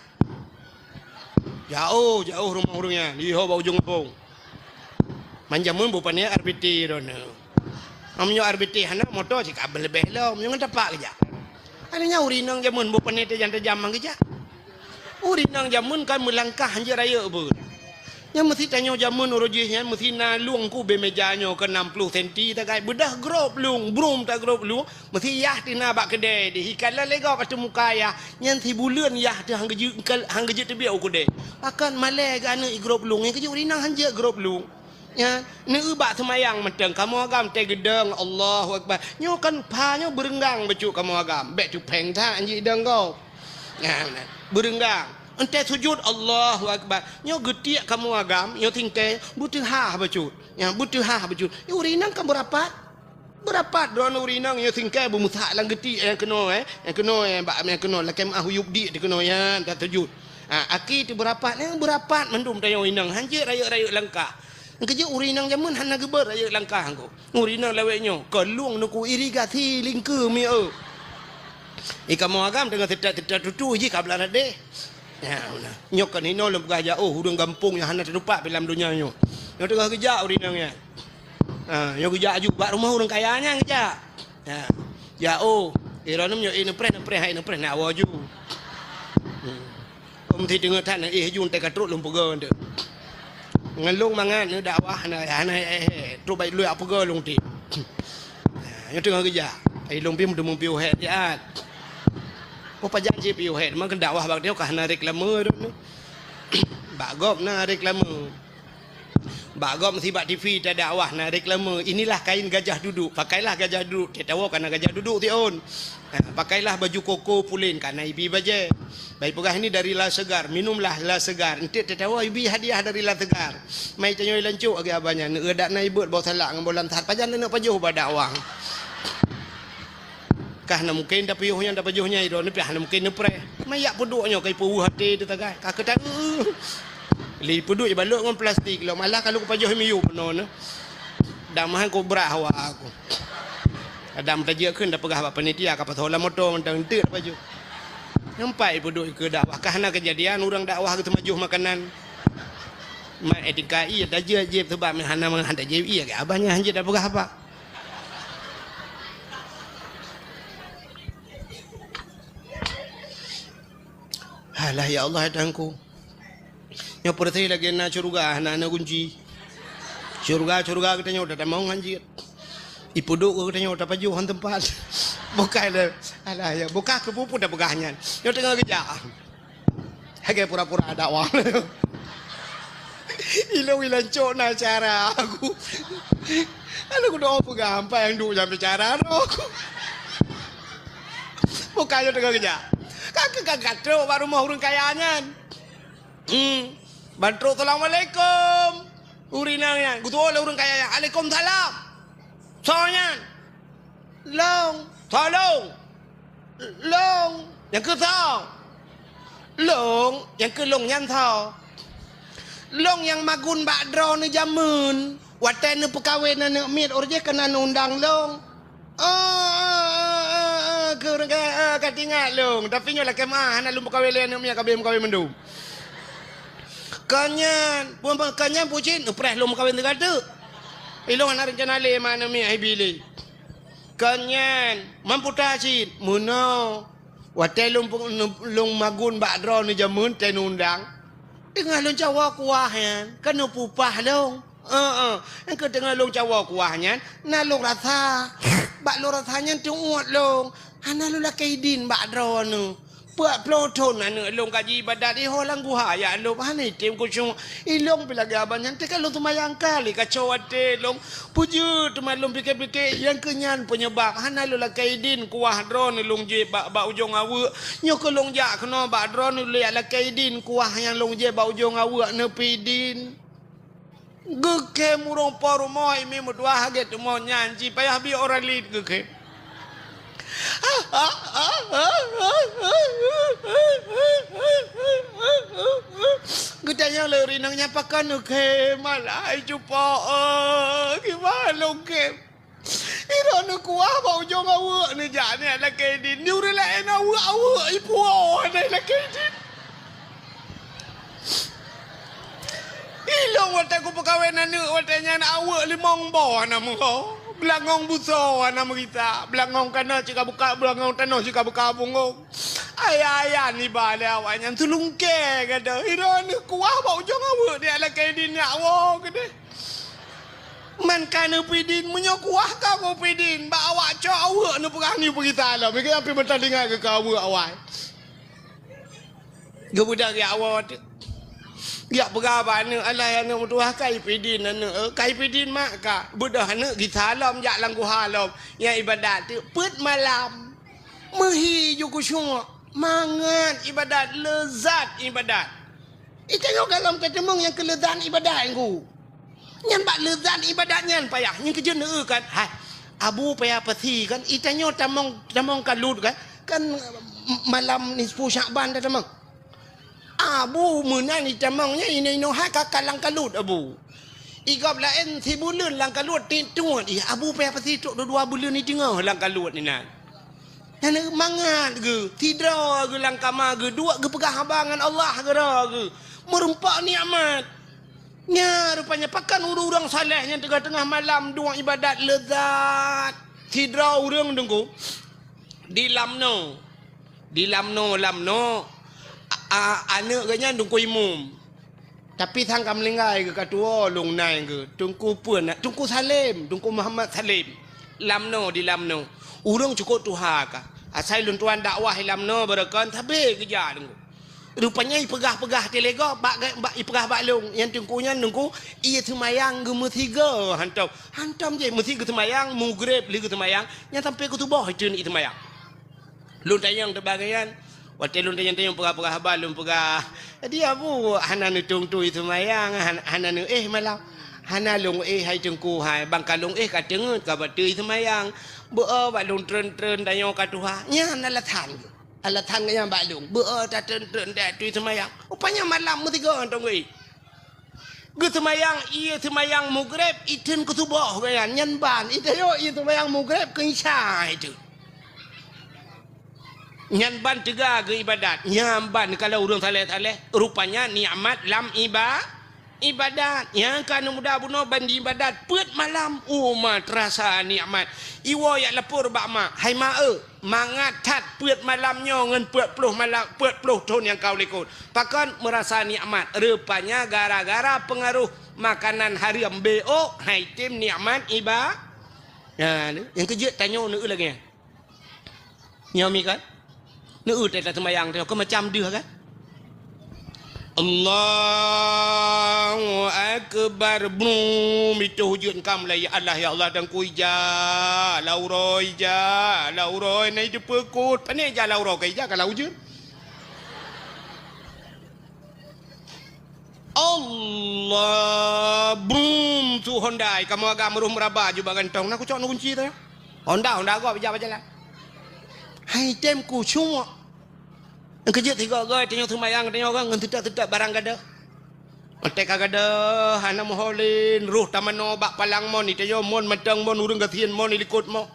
Jaoh, jaoh rumoh ureueng nyan, di ho bak ujong gampông. Man jameun beu pané R B T droeneuh. Meunyoe R B T hana, moto cit ka leubeh lom, nyoe ngon tapak geujak. Aneuk nyan ureueng inong jameun beu pané tajam-tajam man geujak. Ureueng inong jameun kan meulangkah hanjeuet rayeuk beuet. Nyan meusi tanyoe jameun uroe jih nyan meusi na lueng keu ubé meja nyoe keu nam ploh senti tagai beudah grob lueng, brum tagrob lueng, meusi yah teuh na bak keudè deh, ikalon lé gob ateueh muka yah, nyan sibuleuen yah teuh han geujeuet, han geujeuet teubiet u keudè. Pakon malèe geuh aneuk i grob lueng, nyan keuh jeuet ureueng inong han jeuet grob lueng. Nyan, neueu bak seumayang mantong, kamoe agam teuh geudong, Allahu Akbar. Nyoe kan pha nyoe beureunggang bacut kamoe agam, bèk tupèng that jidong gob. Nyan, beureunggang. Enteuk sujut, Allahu Akbar. Nyoe geutiek kamoe agam, nyoe singkèe, beuteuhah bacut. Nyan, beuteuhah bacut. Nyoe ureueng inong kan beurapat. Beurapat droeneuh ureueng inong, nyoe singkèe beumeusak lam geutiek nyang keunoe, eh. Nyang keunoe, eh, bak nyang keunoe, lakèe meuah u yup diek teuh keunoe, nyan, that sujut. Ha, aki teuh beurapat, nyan beurapat mandum tanyoe inong, han jeuet rayeuk-rayeuk langkah. Nyang keuh jeuet ureueng inong jameun hana geubeuet rayeuk langkah nyan. Ureueng inong lawét nyoe, ka lueng nuku irigasi lingkeue mi eu. I kamoe agam teungoh teutat-teutat tutu jih ka blah radeh. Ya, beuna. Nyoe kan hinoe lôn peugah jak, oh, ureueng gampông nyang hana teutupat lam donya nyoe. Nyoe teungoh geujak ureueng inong nyan. Ha, nyoe geujak aju bak rumoh ureueng kaya nyan geujak. Ha. Jak, oh, droeneuh nyoe, eh, neupreh, neupreh, hai neupreh, nak awoe aju. Hmm. Kong meusi teungoh that na, eh, aju teuka trok lôn peugah tu. Ngon lôn mangat neudakwah na, hana, eh, eh, trok bai lôn peugah lôn ti. Nyoe teungoh geujak. Ai lôn pih meuteumé piôh hèt siat. Peue pajan cit piôh hèt, meukeun dakwah bak nyoe ka hana reklame tu. Bak gob na reklame. Bak gob meusibat T V tadakwah na reklame, "Inilah kain gajah duduk, pakailah gajah duduk." Teuh tawoe kana gajah duduk tiôn. Ha, "Pakailah baju koko pulen," kana ibi bajée. Bai peugah, "Ini dari La Segar, minumlah La Segar." Enteuk teuh tawoe ibi hadiah dari La Segar. Mai tanyoe lancok lagée abah nyan, neueu dak na ibeuet boh salak ngon boh lansat, pajan neuneuk pajoh bak dakwah. Kah na mungken tapiôh nyan tapajoh nyan, droeneuh pih hana mungken neupreh. Mayak peuduek nyoe ka ipeuweuh até teuh tagai. Ka keutan, lé peuduek ibalot ngon plastik lom, alah ka lôn kupajoh miyueb bunoe nyoe. Dam han kubrah awak aku. Adam tajak kheun tapeugah bak panitia ka pasoe lam moto mantong enteuk tapajoh. Nampak ipeuduek keu dakwah, ka hana keujadian ureuëng dakwah geuteumajoh makanan. Mat etika ie tajak jép, sebab hana mangat tajak ie, abah nyan hanjeuet tapeugah apa. Alah, ya Allah, ya Tuhanku. Nyoe peureuté lagée na syeuruga, hana na gunci. Syeuruga-syeuruga geutanyoe tatamong hanjeuet. Ipeuduek keu geutanyoe tapajoh han teumpat. Bukai le, alah ya, buka keu peue-peue tapeugah nyan. Nyoe teungoh geujak. Lagée pura-pura dakwah. Ilong ilancok na cara aku. Lalu kudoa peugah, "Ampai nyang duek nyang bicara roh." Bukai nyoe teungoh geujak. Ka keu ka gatrok bak rumoh ureuëng kaya nyan. Hmm. Ban trok, "Assalamualaikum." Ureuëng inong nyan, geutuwoe lé ureuëng kaya nyan, "Alaikumsalam." Soe nyan? "Lôn." "Soe lôn?" "Lôn." "Nyang keu soe?" "Lôn." "Nyang keu lôn nyan soe?" "Lôn nyang magun bak droeneuh jameun. Watée neupeukawen aneuëk miet, óh jih keunan undang lôn." "Oh, oh, oh, oh, oh, keu ureuëng ka, oh, ka teuingat lôn. Tapi nyoe lakée meuah, hana lôn peukawen lé aneuëk miet, ka abéh meukawen mandum." "Kon nyan, peue, peue, kon nyan peue cit?" "Neupreh lôn meukawen sigoe teuk. Ilôn hana reuncana lé ma aneuëk miet hai bi lé." "Kon nyan, man peue ta cit?" "Meunoe, watée lôn pe-, lôn magun bak droeneuh jameun tée neuundang, teungoh lôn cawoe kuah nyan, ka neupeupah lôn." "Heeh, nyang keu teungoh lôn cawoe kuah nyan, na lôn rasa. Bak lôn rasa nyan teuôt lôn. Hana lôn lakée idin bak droeneuh. Peuet ploh thon aneuëk lôn ka jiibadat iho lam guha, ya lôn hana item khusyuk. Ilôn pih lagée abah nyan teuka lôn seumayang kali kaco até lôn. Peue jeuet teuma lôn pike-pike, nyang keu nyan peunyebab hana lôn lakée idin kuah droeneuh lôn jieb bak, bak ujong aweuek. Nyoe keu lôn jak keunoe bak droeneuh lôn lakée idin kuah nyang lôn jieb bak ujong aweuek neupidin." Geukhem ureuëng po rumoh, imi meutuah lagée teumon nyan, jipayah bi orang lain geukhem. Geutanyong lé ureuëng inong nyan, "Pakon neukhem?" "Alah, hai cupo, eh, kiban lôn khem?" "Droeneuh kuah bak ujong aweuek neujak nyan lakée idin. Di ureuëng laén aweuek-aweuek ipuwoe hana lakée idin. Ilôn watée kupeukawen aneuëk watée nyan aweuek limong boh hana meuho, beulangong busoe hana meurita, beulangong kana cit ka buka, beulangong tanoh cit ka buka bungong. Ayah-ayah niba lé awaknyan teulungkée gata. Droeneuh kuah bak ujong aweuek neujak lakée idin nyak woe keudeh." Man ka neupidin, meunyoe kuah ka meupidin, bak awak cok aweuek neupeugah nyoe peugita lom. Meukeue pih meuteulinggai keu aweuek awai. Geubeudôh geujak woe teuk. Geujak peugah bak aneuëk, "Alah, aneuëk meutuah, ka ipidin aneuëk, eh, ka ipidin mak ka." Beudôh aneuëk gisa lom jak lam guha lom. Nyang ibadat teuk peuet malam. Meuhi ju khusyuk, mangat ibadat, leuzat ibadat. Itanyoe gohlom ka teumeung nyang keu leuzat ibadat nyan ku. Nyan bak leuzat ibadat nyan payah. Nyang keujeuet neueu kan, hai, Abu payah pasi kan, itanyoe tamong, tamong kalut kan, kan malam nisfu Syakban tatamong. Abu meunan itamong nyan inoe-inoe hai ka, ka lam kalut Abu. Igob laén sibuleuen lam kalut, tiep tuet, ih, Abu payah pasi trok dua buleuen i teungoh lam kalut inan. Nyan mangat geuh, sidroe geuh lam kama geuh duek geupeugah haba ngon Allah keudroe geuh, meurumpok nikmat. Nyan rupanya pakon ureuëng-ureuëng saleh nyang teungoh-teungoh malam duek ibadat leuzat. Sidroe ureuëng teungku di Lamno, di Lamno, Lamno, a, a, aneuëk geuh nyan Teungku Imum. Tapi sang ka meuninggai geuh ka tuwoe lôn nai geuh, Teungku peue na, Teungku Salem, Teungku Muhammad Salem. Lamno, di Lamno. Ureuëng cukôp tuha ka. Asai lôn tuan dakwah i Lamno beureukan sabe geujak Teungku. Rupanya ipeugah-peugah teuh lé gob bak, bak ipeugah bak lôn, nyang teungku nyan teungku, ie seumayang geumeusigoe hantom. Hantom jih meusi geuseumayang, mugreb lheueh geuseumayang, nyan sampoe keu suboh itreun ie seumayang. Lôn tanyong teuh bak gobnyan. Watée lôn tanyong-tanyong peugah-peugah haba, lôn peugah, "Jadi Abu, hana neutueng-tueng ie seumayang, han-, hana neuéh malam. Hana lôn éh hai teungku hai, ban ka lôn éh ka teungeut ka bateue ie seumayang. Beu-o bak lôn treun-treun tanyoe ka tuha." Nyan alasan geuh. Alasan geuh nyan bak lôn. Beu-o tatreun-treun tateue ie seumayang. Rupanya malam meusigoe hantom geuéh. Geuseumayang, ie seumayang mugreb, itreun keu suboh gobnyan, nyan ban. Itayok ie seumayang mugreb keu isya itu. Nyan ban teuga geuibadat. Nyan ban kalau ureuëng saleh-saleh, rupanya nikmat lam iba-, ibadat. Nyang ka neuda bunoe ban diibadat, peuet malam, uma terasa nikmat. Iwoe jak lapor bak mak, "Hai mak eu, mangat that peuet malam nyoe ngon peuet ploh malam, peuet ploh thon nyang ka u likot." Pakon meurasa nikmat? Rupanya gara-gara peungaroh makanan hareuem, B O, hai tem nikmat iba-, nyan, nyang keujeuet tanyoe neueu lagée nyan. Nyoe mi kan? Neueu teuh taseumayang teuh, kon macam deuh kan? Allahu Akbar. Brum, itu hujeuet kam lagi. Allah, ya Allah, dan ku ija, lam uroe ija, lam uroe na itu peukot. Pane ija lam uroe ka ija ka lam hujeuet. Allah, brum, su Honda, kamoe agam rôh meuraba jubah gantong. Na kucok na kunci teuh. Honda, Honda gob ija bak jalan. Hai tem kusyuk. Nyang keujeuet sigoe-goe tanyoe seumayang tanyoe ngon teutab-teutab barang gadoh. Watée ka gadoh hana meuholén, rôh tamanoe bak palang mon, itanyoe mon mantong mon ureuëng gasien mon ilikot mon.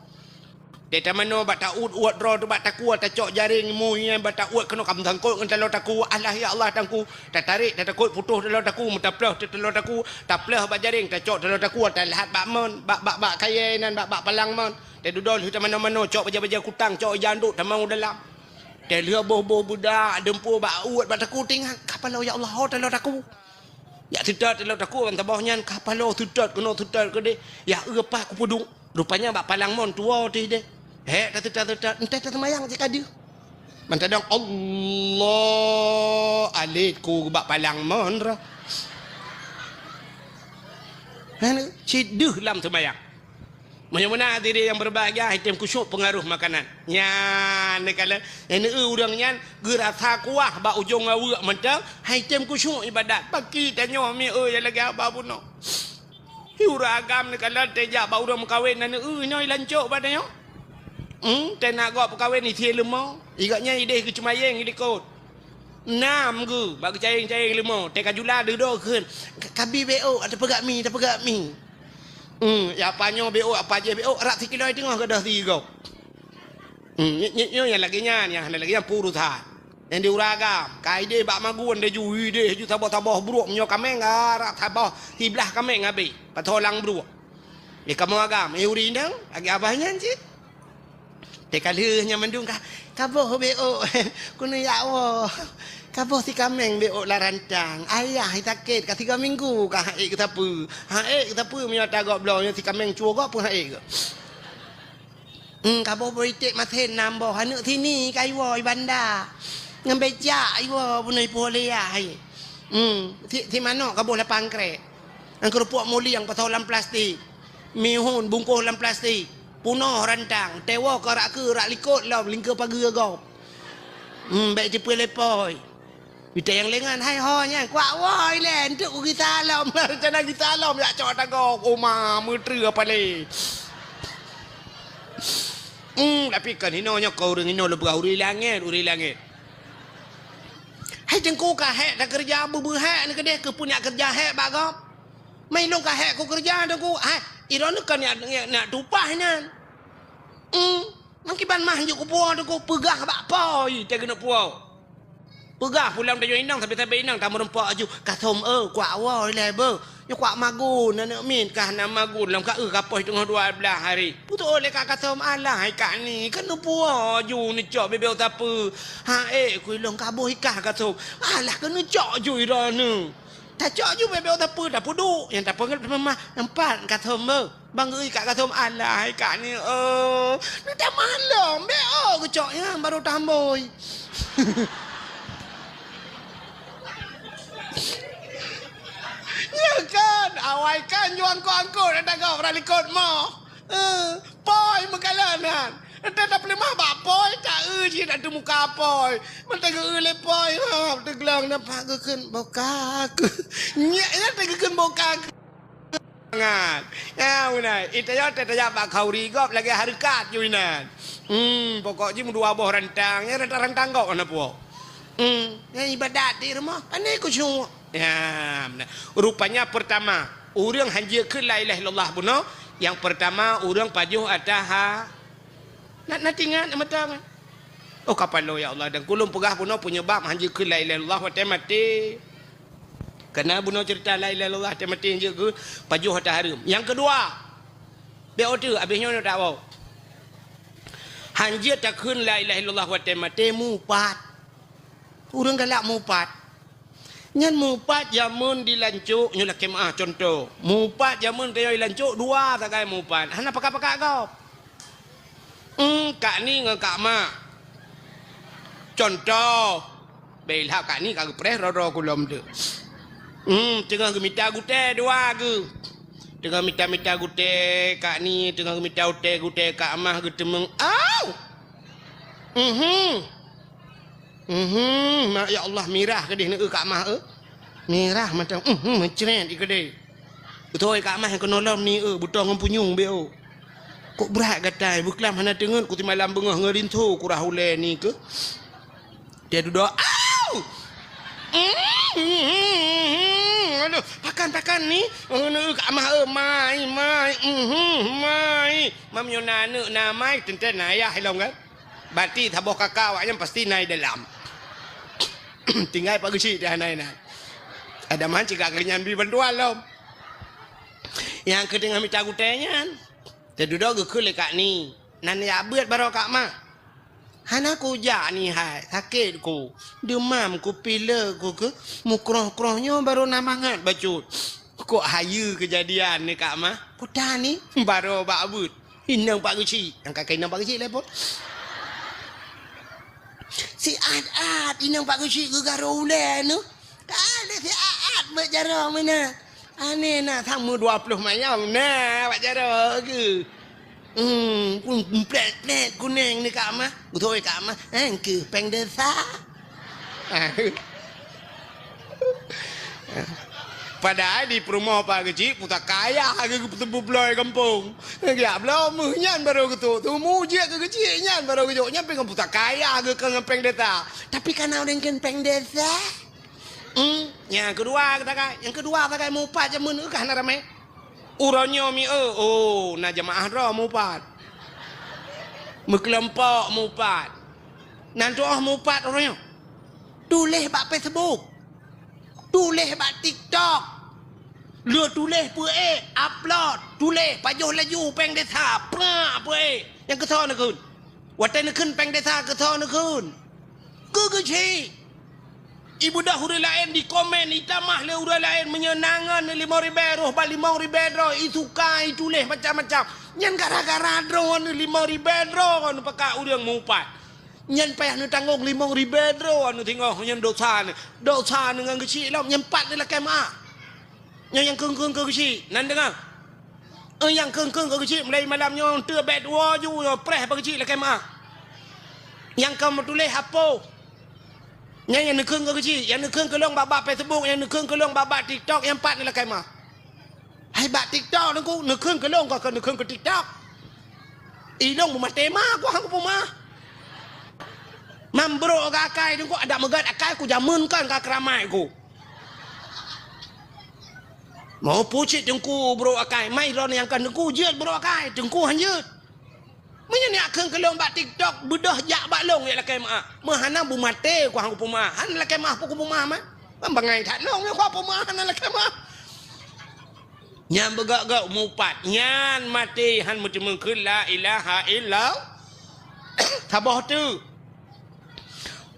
Teutamanoe bak ta-uet-uet droe teuh bak takue, tacok jaréng mu nyan bak ta-uet keunoe ka meusangkot ngon taloe takue. Allah, ya Allah, tangku. Tatarek, tatakot putôh taloe takue, meutaplôh teuh taloe takue, taplôh bak jaréng, tacok taloe takue, talhat bak mon, bak, bak, bak kayée nan, bak, bak palang mon. Tadudoe lheueh tamanoe-manoe, cok bajée-bajée kutang, cok ija andok, tamong u dalam. Talheueh boh-boh beudak, deumpue bak uet, bak takue tingat, ka paloe ya Allah, ho taloe takue. Jak teutab taloe takue ban saboh nyan, ka paloe teutab keunoe teutab keudeh, ya eu pat kupeuduek. Rupanya bak palang mon tuwoe teuh deh. Hék tateutab-teutab, entah taseumayang cit ka deuh. Mantadong Allah alet ku bak palang mon roh. Hana, cit deuh lam seumayang. Meunyoe meunan hadirin nyang berbahagia, item kusyuk peungaroh makanan. Nyan, neukalon, nyang neu ureuëng nyan geurasa kuah bak ujong aweuek mantong, hai tem kusyuk ibadat. Paki tanyoe mi eu nyang lagée haba bunoe. Hi ureuëng agam neukalon teuh jak bak ureuëng meukawen na neu inoe ilancok bak tanyoe. Hmm, teunak gob peukawen isie leumo. Igak nyan ideh geuceumayeng ilikot. Nam geu bak geucayeng-cayeng leumo, teuka jula deuh doh kheun, "Ka-, kabi beok, tapeugak mi, tapeugak mi." Hmm, ya apa nyoe beok, apa jih beok, rab sikilo teungoh gadoh sigoe. Hmm, nyoe, nyoe, nyoe nyang lagée nyan, nyang hana lagée nyan peurusan. Nyang di ureuëng agam, ka ideh bak magun laju, ideh laju saboh-saboh bruek meunyoe kaméng, rab saboh siblah kaméng habéh, pasoe lam bruek. Di kamoe agam, eh, ureuëng inong, lagée abah nyan cit. Teuka lheueh nyan mandum ka, "Kaboh beok, keuneuk jak woe. Kaboh si kaméng beok lam rantang. Ayah sakét ka tiga minggu ka han ék geusapeue. Han ék geusapeue meunyoe ata gob bloe nyoe si kaméng cuwoe gob peue han ék geuh." Hmm, kaboh boh iték masén nam boh, aneuk sini ka iwoe i banda. Ngon becak iwoe bunoe ipuwoe lé yah. Hmm, si, si manok kaboh lapan krek. Ngon keurupok mulieng pasoe lam plastik. Mihun bungkoh lam plastik. Punoh rantang, tewoe keu rak keue rak likot lom lingkeue pageue gob. Hmm, bék jipeulepoi. Ita nyang lengan, "Hai ho nyan, kuak woe ilée, enteuk ku gisa lom." Rencana gisa lom, jak cok ata gob, oma, meutreue palé. Hmm, tapi kan hinoe nyoe keu ureuëng hinoe lôn peugah ureuëng langét, ureuëng langét. Hai teungku ka hék takeureuja beu-beu hék neuh keudeh keupeue nyak keureuja hék bak gob. Mai lôn ka hék kukeureuja teungku, hai, iroe nyoe kan nyak, nyak, nyak tupah nyan. Hmm, mangkiban mah hanjeuet kupuwoe teungku, peugah bak po, i, teuh keuneuk puwoe. Peugah pulang tanyoe inong, sabe-sabe inong tameurumpok aju, "Kathom, eu, kuak woe ilée beu. Nyoe kuak magun, aneuk miet kah na magun lom ka eu ka poh teungoh dua blaih hari." Putôh lé Kak Kathom, "Alah, hai Kak ni, keuneuk puwoe aju neucok bebek sapeue." "Han ék ku ilong kaboh ikah Kathom." "Alah, keuneuk cok ju iroe nyoe." Tacok ju bebek sapeue, tapeuduek, nyang tapeugét teuma mah, "Nampak Kathom beu?" Bang geuri Kak Kathom, "Alah, hai Kak ni, eu, neutamah lom, bék, eu, geucok nyan baru tambôi." Ya kan, awai kan ju angkot-angkot ata gob rot likot mo. Eh, poi meukalon nyan. Ata tapeuleumah bak poi, ta eu cit ata muka poi. Meuteugeu lé poi, ha, teuglong nampak geukheun boka keuh. Nyak nyan teugeukheun boka keuh. Nyan. Ya, beuna. Ita yo teutajak bak khauri gob lagèe hareukat ju inan. Hmm, pokok jih meudua boh rantang, ya rantang-rantang gob hana puwoe. Hmm, ya ibadat di rumoh, pandai khusyuk. Ya, beuna. Rupanya pertama, ureueng hanjeuet kheun la ilaha illallah bunoe, yang pertama ureueng pajoh ata ha. Na, na tingat mata kan? Oh, kapalo ya Allah, dan kulôn peugah bunoe penyebab hanjeuet kheun la ilaha illallah watèe maté. Karena bunoe cerita la ilaha illallah watèe maté hanjeuet kheun pajoh ata hareuem. Yang kedua, bèk oteuk, abéh nyoe tak bau. Hanjeuet takheun la ilaha illallah watèe maté mupat. Ureueng galak mupat. Nyan mupat jameun di Lancok nyoe lakèe meu'ah contoh. Mupat jameun tanyoe di Lancok dua sagai mupat. Hana pakat-pakat gob. Eum, Kak Ni ngon Kak Mak. Contoh. Bèk ilhak Kak Ni ka geupreh droe-droe kulom tu. Eum, teungoh geumita gutèe dua geuh. Teungoh mita-mita gutèe Kak Ni, teungoh geumita gutèe, gutèe Kak Mah geuteumeung. Au! Mhm. Mhm, ma-, ya Allah, mirah keudeh neu Kak Mah, eh. Mirah mantong, mhm, meucret ikeudeh. Beutôi Kak Mah keunoe lom ni, eh, beutoe ngon punyueng beu. Kok brat gatai, beuklam hana teungeut, ku simalam beungoh ngon rinso kurah ulèe ni keuh. Dia dudoe, au! Mhm, aduh, pakan, pakan ni. Oh, neu Kak Mah, eh, mai, mai, mhm, mai. Mam nyoe na aneuk na mai, teuntèe na ayah ilong kan? Berarti saboh kakak awak nyan pasti na i dalam. Tinggai Pak Geuchik teuh hana inan. Ada man cit ka geuh nyan bri bantuan lom. Nyang keu teungoh mita gutèe nyan, teududoe geukheun lé Kak Ni. Nan jak beuet baroe Kak Mah. Hana kujak Ni hai, sakét ku. Deumam ku, pilek ku keuh, mukroh-kroh nyoe baroe na mangat bacut. Kok hayeue keujadian ni Kak Mah? Kuta ni baroe bak beuet. Inong Pak Geuchik. Nyang ka keu inong Pak Geuchik lé pon. Siat-at inong Pak Geuchik geugarô ulèe nyoe. Ka lé siat-at bak jaroe meunan. Aneh na, sama dua ploh mayam na bak jaroe geuh. Hmm, pun plèt-plèt kunèng ni Kak Mah. Beutôi Kak Mah. Eh, keu péng desa. Padahai di peurumoh Pak Geuchik, pusaka ayah geuh geupeuteumpu bloe gampông. Geujak bloe meuh nyan baroe geutrok. Teuma jeuet keu Geuchik nyan baroe geujok. Nyan pih ngon pusaka ayah geuh keu ngon péng desa. Tapi kana ureueng kheun péng desa. Hmm, nyang keudua sagai. Nyang keudua sagai mupat jameun keuh hana ramè. Uroe nyoe mi, eh, oh, na jeumaáh droe mupat. Meukeulompok mupat. Nan tuoh mupat uroe nyoe. Tuléh bak Facebook. Tuléh bak TikTok. Lheueh tuléh peuék, upload, tuléh pajoh laju péng desa, prak peuék. Nyang keusoe neukheun. Watèe neukheun péng desa keusoe neukheun. Keu Geuchik. Ibeudôh ureueng laén dikomen, itamah lé ureueng laén meunyoe na ngon limong ribèe roh bak limong ribèe droe, isuka, ituléh macam-macam. Nyan gara-gara droeneuh limong ribèe droe neupakat ureueng mupat. Nyan payah neutanggong limong ribèe droe neuh singoh nyan dosa neuh. Dosa neuh ngon Geuchik lom, nyan pat neulakèe meu'ah. Nyan nyang kheun-kheun keu Geuchik, nan deungö. Eh, nyang kheun-kheun keu Geuchik, mulai malam nyoe teuh bèk tuwoe ju nyoe preh bak Geuchik lakèe meu'ah. Nyang ka meutuléh apoh. Nyan nyang neukheun keu Geuchik, nyang neukheun keu lôn bak-bak Facebook, nyang neukheun keu lôn bak-bak TikTok, nyang pat neulakèe meu'ah. Hai bak TikTok Teungku, neukheun keu lôn, ka keu neukheun keu TikTok. Ilôn beumaté ma, ku han kupeumeu'ah. Mam brôk akai Teungku, adak meugat akai ku jameun kan ka keuramat ku. Mau pucit Teungku brôk akai, mai droeneuh nyang kan Teungku jeuet brôk akai, Teungku han jeuet. Meunyoe neukheun keu lôn bak TikTok, beudôh jak bak lôn jak lakèe meu'ah. Meuhana beumaté ku han kupeumeu'ah, han lakèe meu'ah pun kupeumeu'ah mah. Ban bangai that lôn, nyoe ku peumeu'ah hana lakèe meu'ah. Nyan beugöt-göt mupat, nyan maté han meuteumèe kheun la ilaha illallah. Saboh teuk.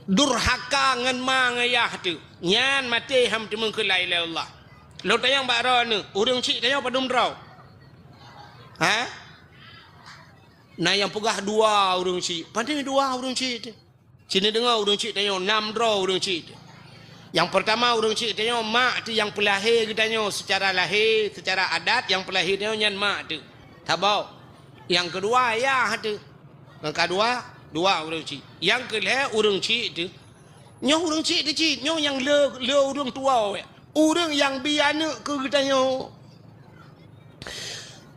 Durhaka ngon ma ngon yah teuk. Nyan maté han meuteumèe kheun la ilaha illallah. Lôn tanyong bak droeneuh, ureueng chik tanyoe padum droe? Ha? Na nyang peugah dua ureueng chik. Padum dua ureueng chik teuh? Ci neudeungoe ureueng chik tanyoe, nam droe ureueng chik teuh. Nyang peurtama, ureuëng chik tanyoe mak teuh nyang peulahé geutanyoe seucara lahé, seucara adat nyang peulahé tanyoe nyan mak teuh. Saboh. Nyang keudua, ayah teuh. Nyang keudua, dua ureuëng chik. Nyang keulhée ureuëng chik teuh. Nyoe ureuëng chik teuh cit, nyoe nyang le, le ureuëng tuwoe. Ureuëng nyang bi aneuëk keu geutanyoe.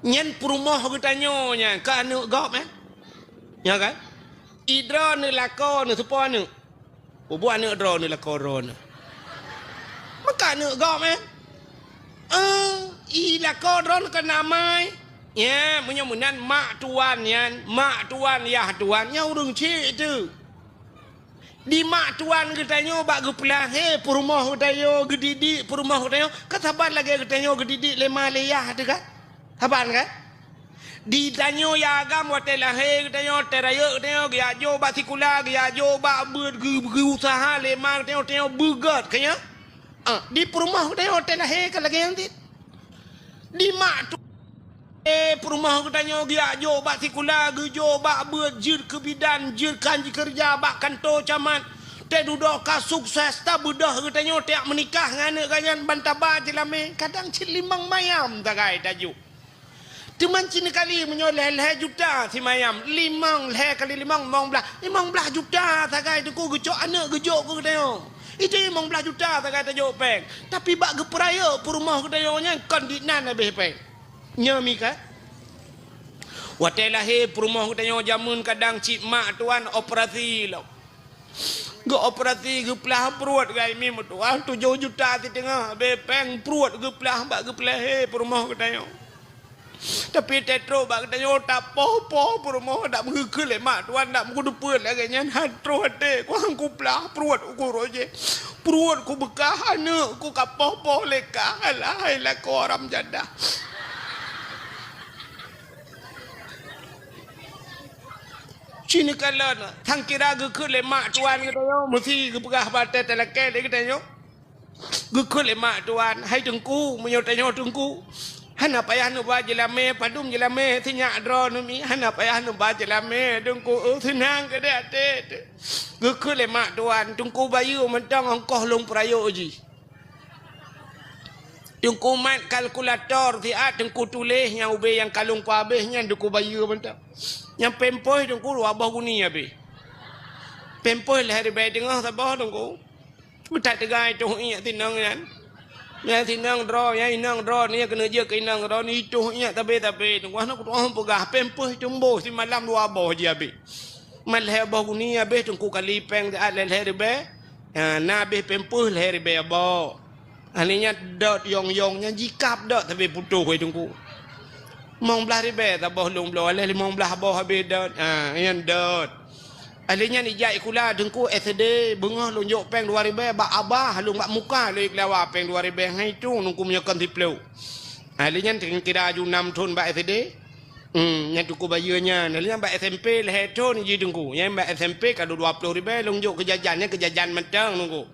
Nyan peurumoh geutanyoe nyan, ka aneuëk gob, eh? Nyo kan? Idroe neuh lakoe neuh, soe po aneuëk? Peubuet aneuëk droeneuh lakoe droeneuh. Meuka aneuëk gob, eh? Eh, i lakoe droeneuh keunan amai. Ya, meunyoe meunan mak tuan nyan, mak tuan, yah tuan, nyan ureuëng chik teuh. Di mak tuan geutanyoe bak geupeulahé peurumoh geutanyoe, geudidik peurumoh geutanyoe, ka saban lagée geutanyoe geudidik lé ma lé yah teuh kan? Saban kan? Di tanyoe ya agam watée lahé geutanyoe, teuh rayeuk geutanyoe geujak jok bak sikula, geujak jok bak beuet, geu-, geuuseuha lé ma geutanyoe, tanyoe beugét, ka nyan? Ah, di peurumoh geutanyoe watée lahé ka lagée nyan cit. Di mak tu, eh, peurumoh geutanyoe geujak jok bak sikula, geujok bak beuet, jeuet keu bidan, jeuet keu keureuja bak kantô camat. Teuh dudoe ka sukses, tabeudôh geutanyoe tajak meunikah ngon aneuëk geuh nyan ban taba jeulamé, kadang cit limong mayam sagai tajok. Teuma cit neukali meunyoe lhée-lhée juta simayam, limong, lhée kali limong, limong blaih. Limong blaih juta sagai teungku geucok aneuëk geujok keu geutanyoe. Itu limong blaih juta sagai tajok péng. Tapi bak geupeurayeuk peurumoh geutanyoe nyan kon dinan habéh péng. Nyoe mi ka. Watée lahé peurumoh geutanyoe jameun kadang cit mak tuan operasi lom. Geuoperasi geuplah pruet gai mi meutuah tujoh juta siteungoh, habéh péng pruet geuplah bak geupeulahé peurumoh geutanyoe. Tapi teutrok bak geutanyoe tapoh-poh peurumoh, dak meugeukheun lé mak tuan, dak meugeudeupeue lagée nyan, han troh até, kuang kuplah pruet uku roh jih. Pruet kubeukah aneuëk ku kapoh-poh lé kah, alah hai lakoe haram jadah. Cit neukalon, tangkira geukheun lé mak tuan geutanyoe, meusi geupeugah bak até talakée lé geutanyoe. Geukheun lé mak tuan, "Hai teungku, meunyoe tanyoe teungku, hana payah neuba jeulamé, padum jeulamé sinyak droeneuh mi, hana payah neuba jeulamé teungku, eu, seunang keudeh até teuh." Geukheun lé mak tuan, "Teungku bayeue mantong ongkoh lôn peurayeuk jih." Teungku mat kalkulator siat, teungku tuléh nyang ubé nyang ka lôn peuhabéh nyan teungku bayeue mantong. Nyang pampers teungku dua boh guni habéh. Pampers lhée ribée teungoh saboh teungku. Meutat teuga itoh iék sinong nyan. Nyang sinong droe, nyang inong droe, nyang keuneuk jeuet keu inong droe, itoh iék tabé-tabé teungku. Hana kutu'oh peugah, pampers teungku simalam dua boh jih habéh. Mat lhée boh guni habéh teungku kali péng siat lhée-lhée ribée. Ha, na habéh pampers lhée ribée boh. Ahli nyan dot yong-yong nyan jikab dot tapi putôh wai teungku. Limong blaih ribée saboh lôn bloe, aléh limong blaih boh habéh dot. Ha, nyan dot. Ahli nyan ijak sikula teungku S D, beungoh lôn jok péng dua ribée bak abah, lôn bak muka lôn ikhlawa péng dua ribée, hai tu teungku meunyoe kon siplôh. Ahli nyan kira aju nam thon bak S D. Hmm, nyan teungku bayeue nyan. Ahli nyan bak S M P lhée thon jih teungku. Nyan bak S M P ka dua ploh ribée lôn jok keu jajan, nyan keu jajan mantong teungku.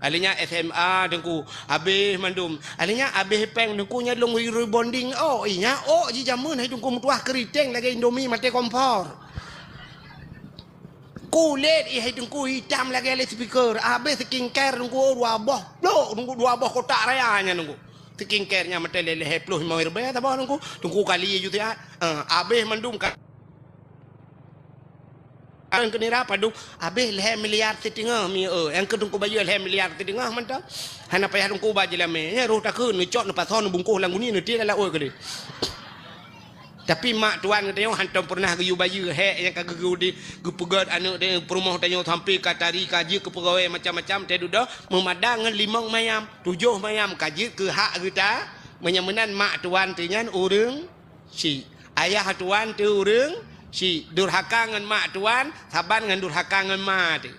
Ahli nyan S M A teungku, habéh mandum. Ahli nyan habéh péng teungku nyan lôn rebonding ôk. Ih, nyan ôk jih jameun hai teungku meutuah keuriteng lagée Indomie maté kompor. Kulét ih hai teungku itam lagée lé speaker. Habéh skincare teungku dua boh plôk teungku, dua boh kotak raya nyan teungku. Skincare nyan maté lé lhée ploh limong ribée saboh teungku. Teungku kali ju siat. Ah, habéh mandum ka. Nyang keu nira padum, habéh lhée miliar siteungoh mi, eu, nyang keu teungku bayeue lhée miliar siteungoh mantong. Hana payah teungku ba jeulamé. Nyan roh takheun neucok neupasoe neubungkoh lam guni neutie lam laôt keudeh. Tapi mak tuan geutanyoe hantom peureunah geuyue bayeue hék nyang ka geuyue geupeugét aneuëk tanyoe peurumoh tanyoe sampoe ka tari ka jeuet keu peugawée macam-macam teuh dudoe meumadang ngon limong mayam, tujoh mayam ka jeuet keu hak geuta. Meunyoe meunan mak tuan teuh nyan ureuëng Chik, ayah tuan teuh ureuëng chik, durhaka ngon mak tuan saban ngon durhaka ngon ma teuh.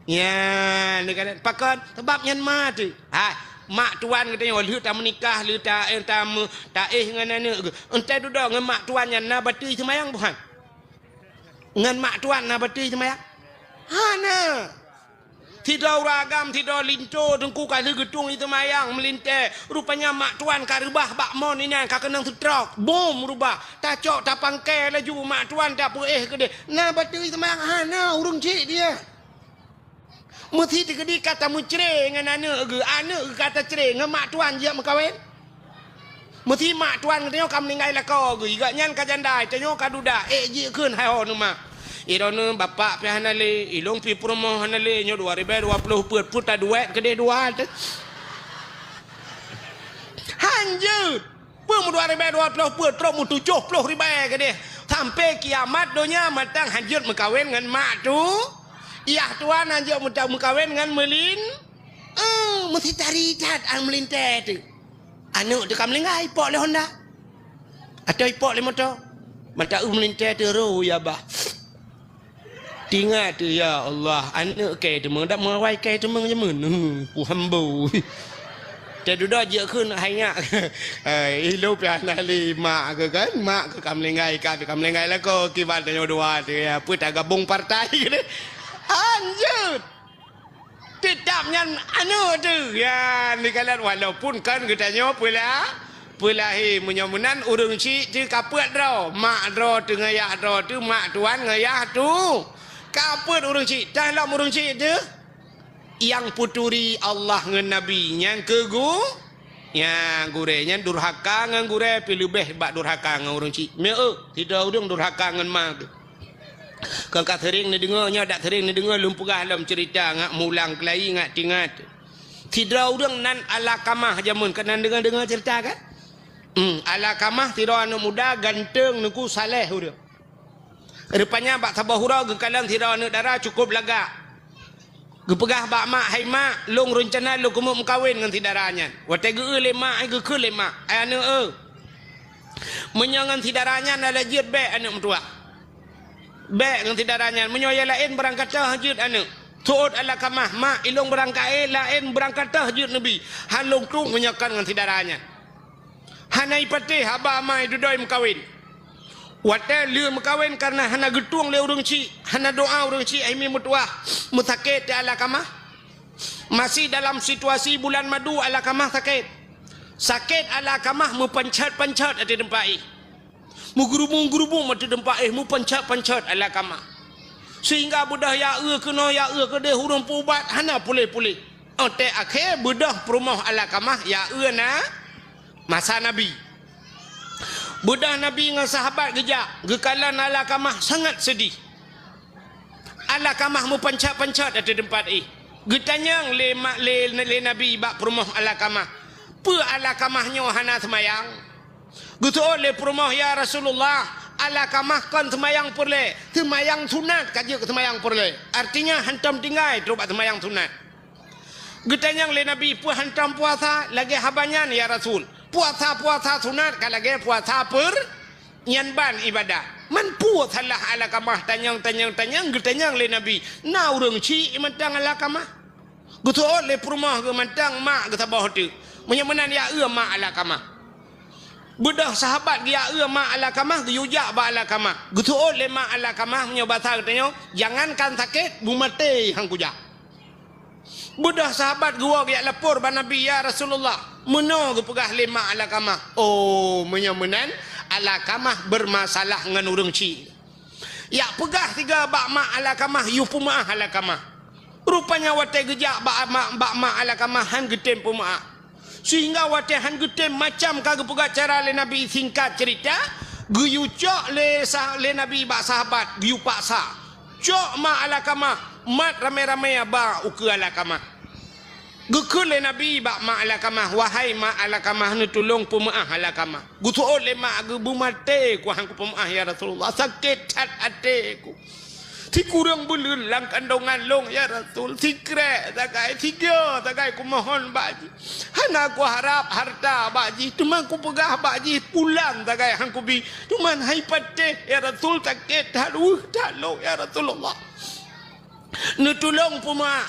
Nyan, neukalon pakon, sabab nyan ma teuh. Hai, mak tuan geutanyoe lheueh tameunikah, lheueh ta-, eh, tameu-, taéh ngon aneuëk geuh. Entah dudoe ngon mak tuan nyan na batui seumayang buhan? Ngon mak tuan na batui seumayang? Hana. Sidroe ureuëng agam, sidroe linto teungku ka lheueh geutueng i seumayang meulintée. Rupanya mak tuan ka reubah bak mon inan ka keunong seutrok. Bom reubah. Tacok tapangkai laju mak tuan tapeuéh keudeh. Na batui seumayang hana ureuëng chik dia. Meusi teukeudi ka tameucre ngon aneuk geuh, aneuk geuh ka tacre ngon mak tuan jeuet meukawen. Meusi mak tuan geutanyoe ka meuninggai lakoe geuh, gobnyan ka janda, tanyoe ka duda, ék jikheun hai ho neu mak. Droeneuh bapak pih hana lé, ilôn pih peurumoh hana lé, nyoe dua ribèe dua ploh peuet, peuet taduek keudeh dua teuh. Hanjeuet! Peue meudua ribèe dua ploh peuet, trok meutujoh ploh ribèe keudeh. Sampai kiamat donya mantong hanjeuet meukawen ngon mak tu. Yah tuan hanjeuet meuta-, meukawen ngon meulin. Eh, meusi tari that an meulintèe teuh. Aneuk teuh ka meuninggai, ipok lé honda. Atau ipok lé moto. Mata eu meulintèe teuh ro ya bah. Tingat teuh, ya Allah, aneuk kèe teumeung, dak meuawai kèe teumeung jameun. Huh, ku hambo. Teududoe jeuet kheun hai nyak. Eh, ilôn pih hana lé mak keuh kan, mak keuh ka meuninggai, ka, ka meuninggai lakoe, kiban tanyoe dua teuh, ya, peue tagabong partai keuh. Hanjeuet. Teutab nyan aneuk teuh. Ya, neukalon walaupun kan geutanyoe peula-, peulahé. Meunyoe meunan ureueng chik teuh ka peuet droe. Mak droe teuh ngon yah droe teuh, mak tuan ngon yah tu. Ka peuet ureueng chik, tan lom ureueng chik teuh. Nyang peuturi Allah ngon Nabi, nyang keu gu-, nyang gurèe, nyan durhaka ngon gurèe pih leubeh bak durhaka ngon ureueng chik. Meu, sidroe ureueng durhaka ngon ma teuh. Kon ka sering neudeungoe, nyoe dak sering neudeungoe lôn peugah lom ceurita ngat mulang keulayi ngat tingat. Sidroe ureueng nan Alakamah jameun, ka nan deungoe-deungoe ceurita kan? Hmm, Alakamah sidroe aneuk muda ganteng, neuku, saleh ureueng. Rupanya bak saboh uroe geukalon sidroe aneuk dara cukôp lagak. Geupeugah bak mak, "Hai mak, lôn reuncana lôn keumeung meukawen ngon si dara nyan." Watèe geu-eu lé mak, ai geukheun lé mak, "Ai aneuk eu, meunyoe ngon si dara nyan hana jeuet, bèk aneuk meutuah. Bèk ngon si dara nyan, meunyoe nyang laén barangkatoh jeuet aneuk." Seuôt Alakamah, "Mak, ilôn barangkaé laén barangkatoh jeuet neubi, han lôn tueng meunyoe kon ngon si dara nyan." Hana ipatéh haba ma idudoe meukawen. Watèe lheueh meukawen kareuna hana geutueng lé ureueng chik, hana doa ureueng chik, ai mi meutuah, meusakét teuh Alakamah. Masih dalam situasi bulan madu Alakamah sakét. Sakét Alakamah meupanchat-panchat ateueh teumpat éh. Meugeurubung-geurubung ateueh teumpat éh, meupanchat-panchat Alakamah. Sehingga beudôh ya eu keunoe, ya eu keudeh, ureueng peuubat hana puléh-puléh. Watèe akhé beudôh peurumoh Alakamah ya eu na masa Nabi. Beudôh Nabi ngon sahabat geujak, geukalon Alakamah sangat seudeh. Alakamah meupanchat-panchat ateueh teumpat éh. Geutanyong lé ma-, lé, lé Nabi bak peurumoh Alakamah, "Peue Alakamah nyoe hana seumayang?" Geuseuôt lé peurumoh, "Ya Rasulullah, Alakamah kon seumayang peureulèe, seumayang sunat ka jeuet keu seumayang peureulèe. Artinya hantom tinggai trok bak seumayang sunat." Geutanyong lé Nabi, "Peue hantom puasa lagèe haba nyan, ya Rasul?" "Puasa-puasa sunat ka lagèe puasa peur-, nyan ban ibadah." Man peue salah Alakamah tanyong, tanyong, tanyong, geutanyong lé Nabi, "Na ureueng chik mantong Alakamah?" Geuseuôt lé peurumoh geuh mantong mak geuh saboh teuk. Meunyoe meunan ya eu mak Alakamah. Beudôh sahabat geuya eu mak Alakamah, geuyue jak bak Alakamah. Geuseuôt lé mak Alakamah, meunyoe basa geutanyoe, "Jangankan sakét, beumaté han kujak." Beudôh sahabat geuwoe geujak lapor bak Nabi, "Ya Rasulullah, meunoe geupeugah lé mak Alakamah." Oh, meunyoe meunan, Alakamah beurmasalah ngon ureueng chik. Jak peugah sigoe bak mak Alakamah, yue peumeu'ah Alakamah. Rupanya watèe geujak bak mak, bak mak Alakamah han geutem peumeu'ah. Sehingga watèe han geutem, macam ka geupeugah cara lé Nabi, singkat ceurita, geuyue cok lé sah-, lé Nabi bak sahabat, geuyue paksa. Cok mak Alakamah, mat ramé-ramé ba ukeue Alakamah. Geukheun lé Nabi bak mak Alakamah, "Wahai mak Alakamah, neutulông peumeu'ah Alakamah." Geuseuôt lé mak, "Geubeumaté ku han kupeumeu'ah, ya Rasulullah. Sakét that até ku. Sikureueng buleuen lam kandongan lôn, ya Rasul. Sikrek sagai, sigoe sagai kumohon bak jih. Hana kuharab hareuta bak jih, teuma kupeugah bak jih, pulan sagai han kubi. Teuma han ipatéh, ya Rasul, sakét that, weueh that lôn, ya Rasulullah. Neutulông peumeu'ah."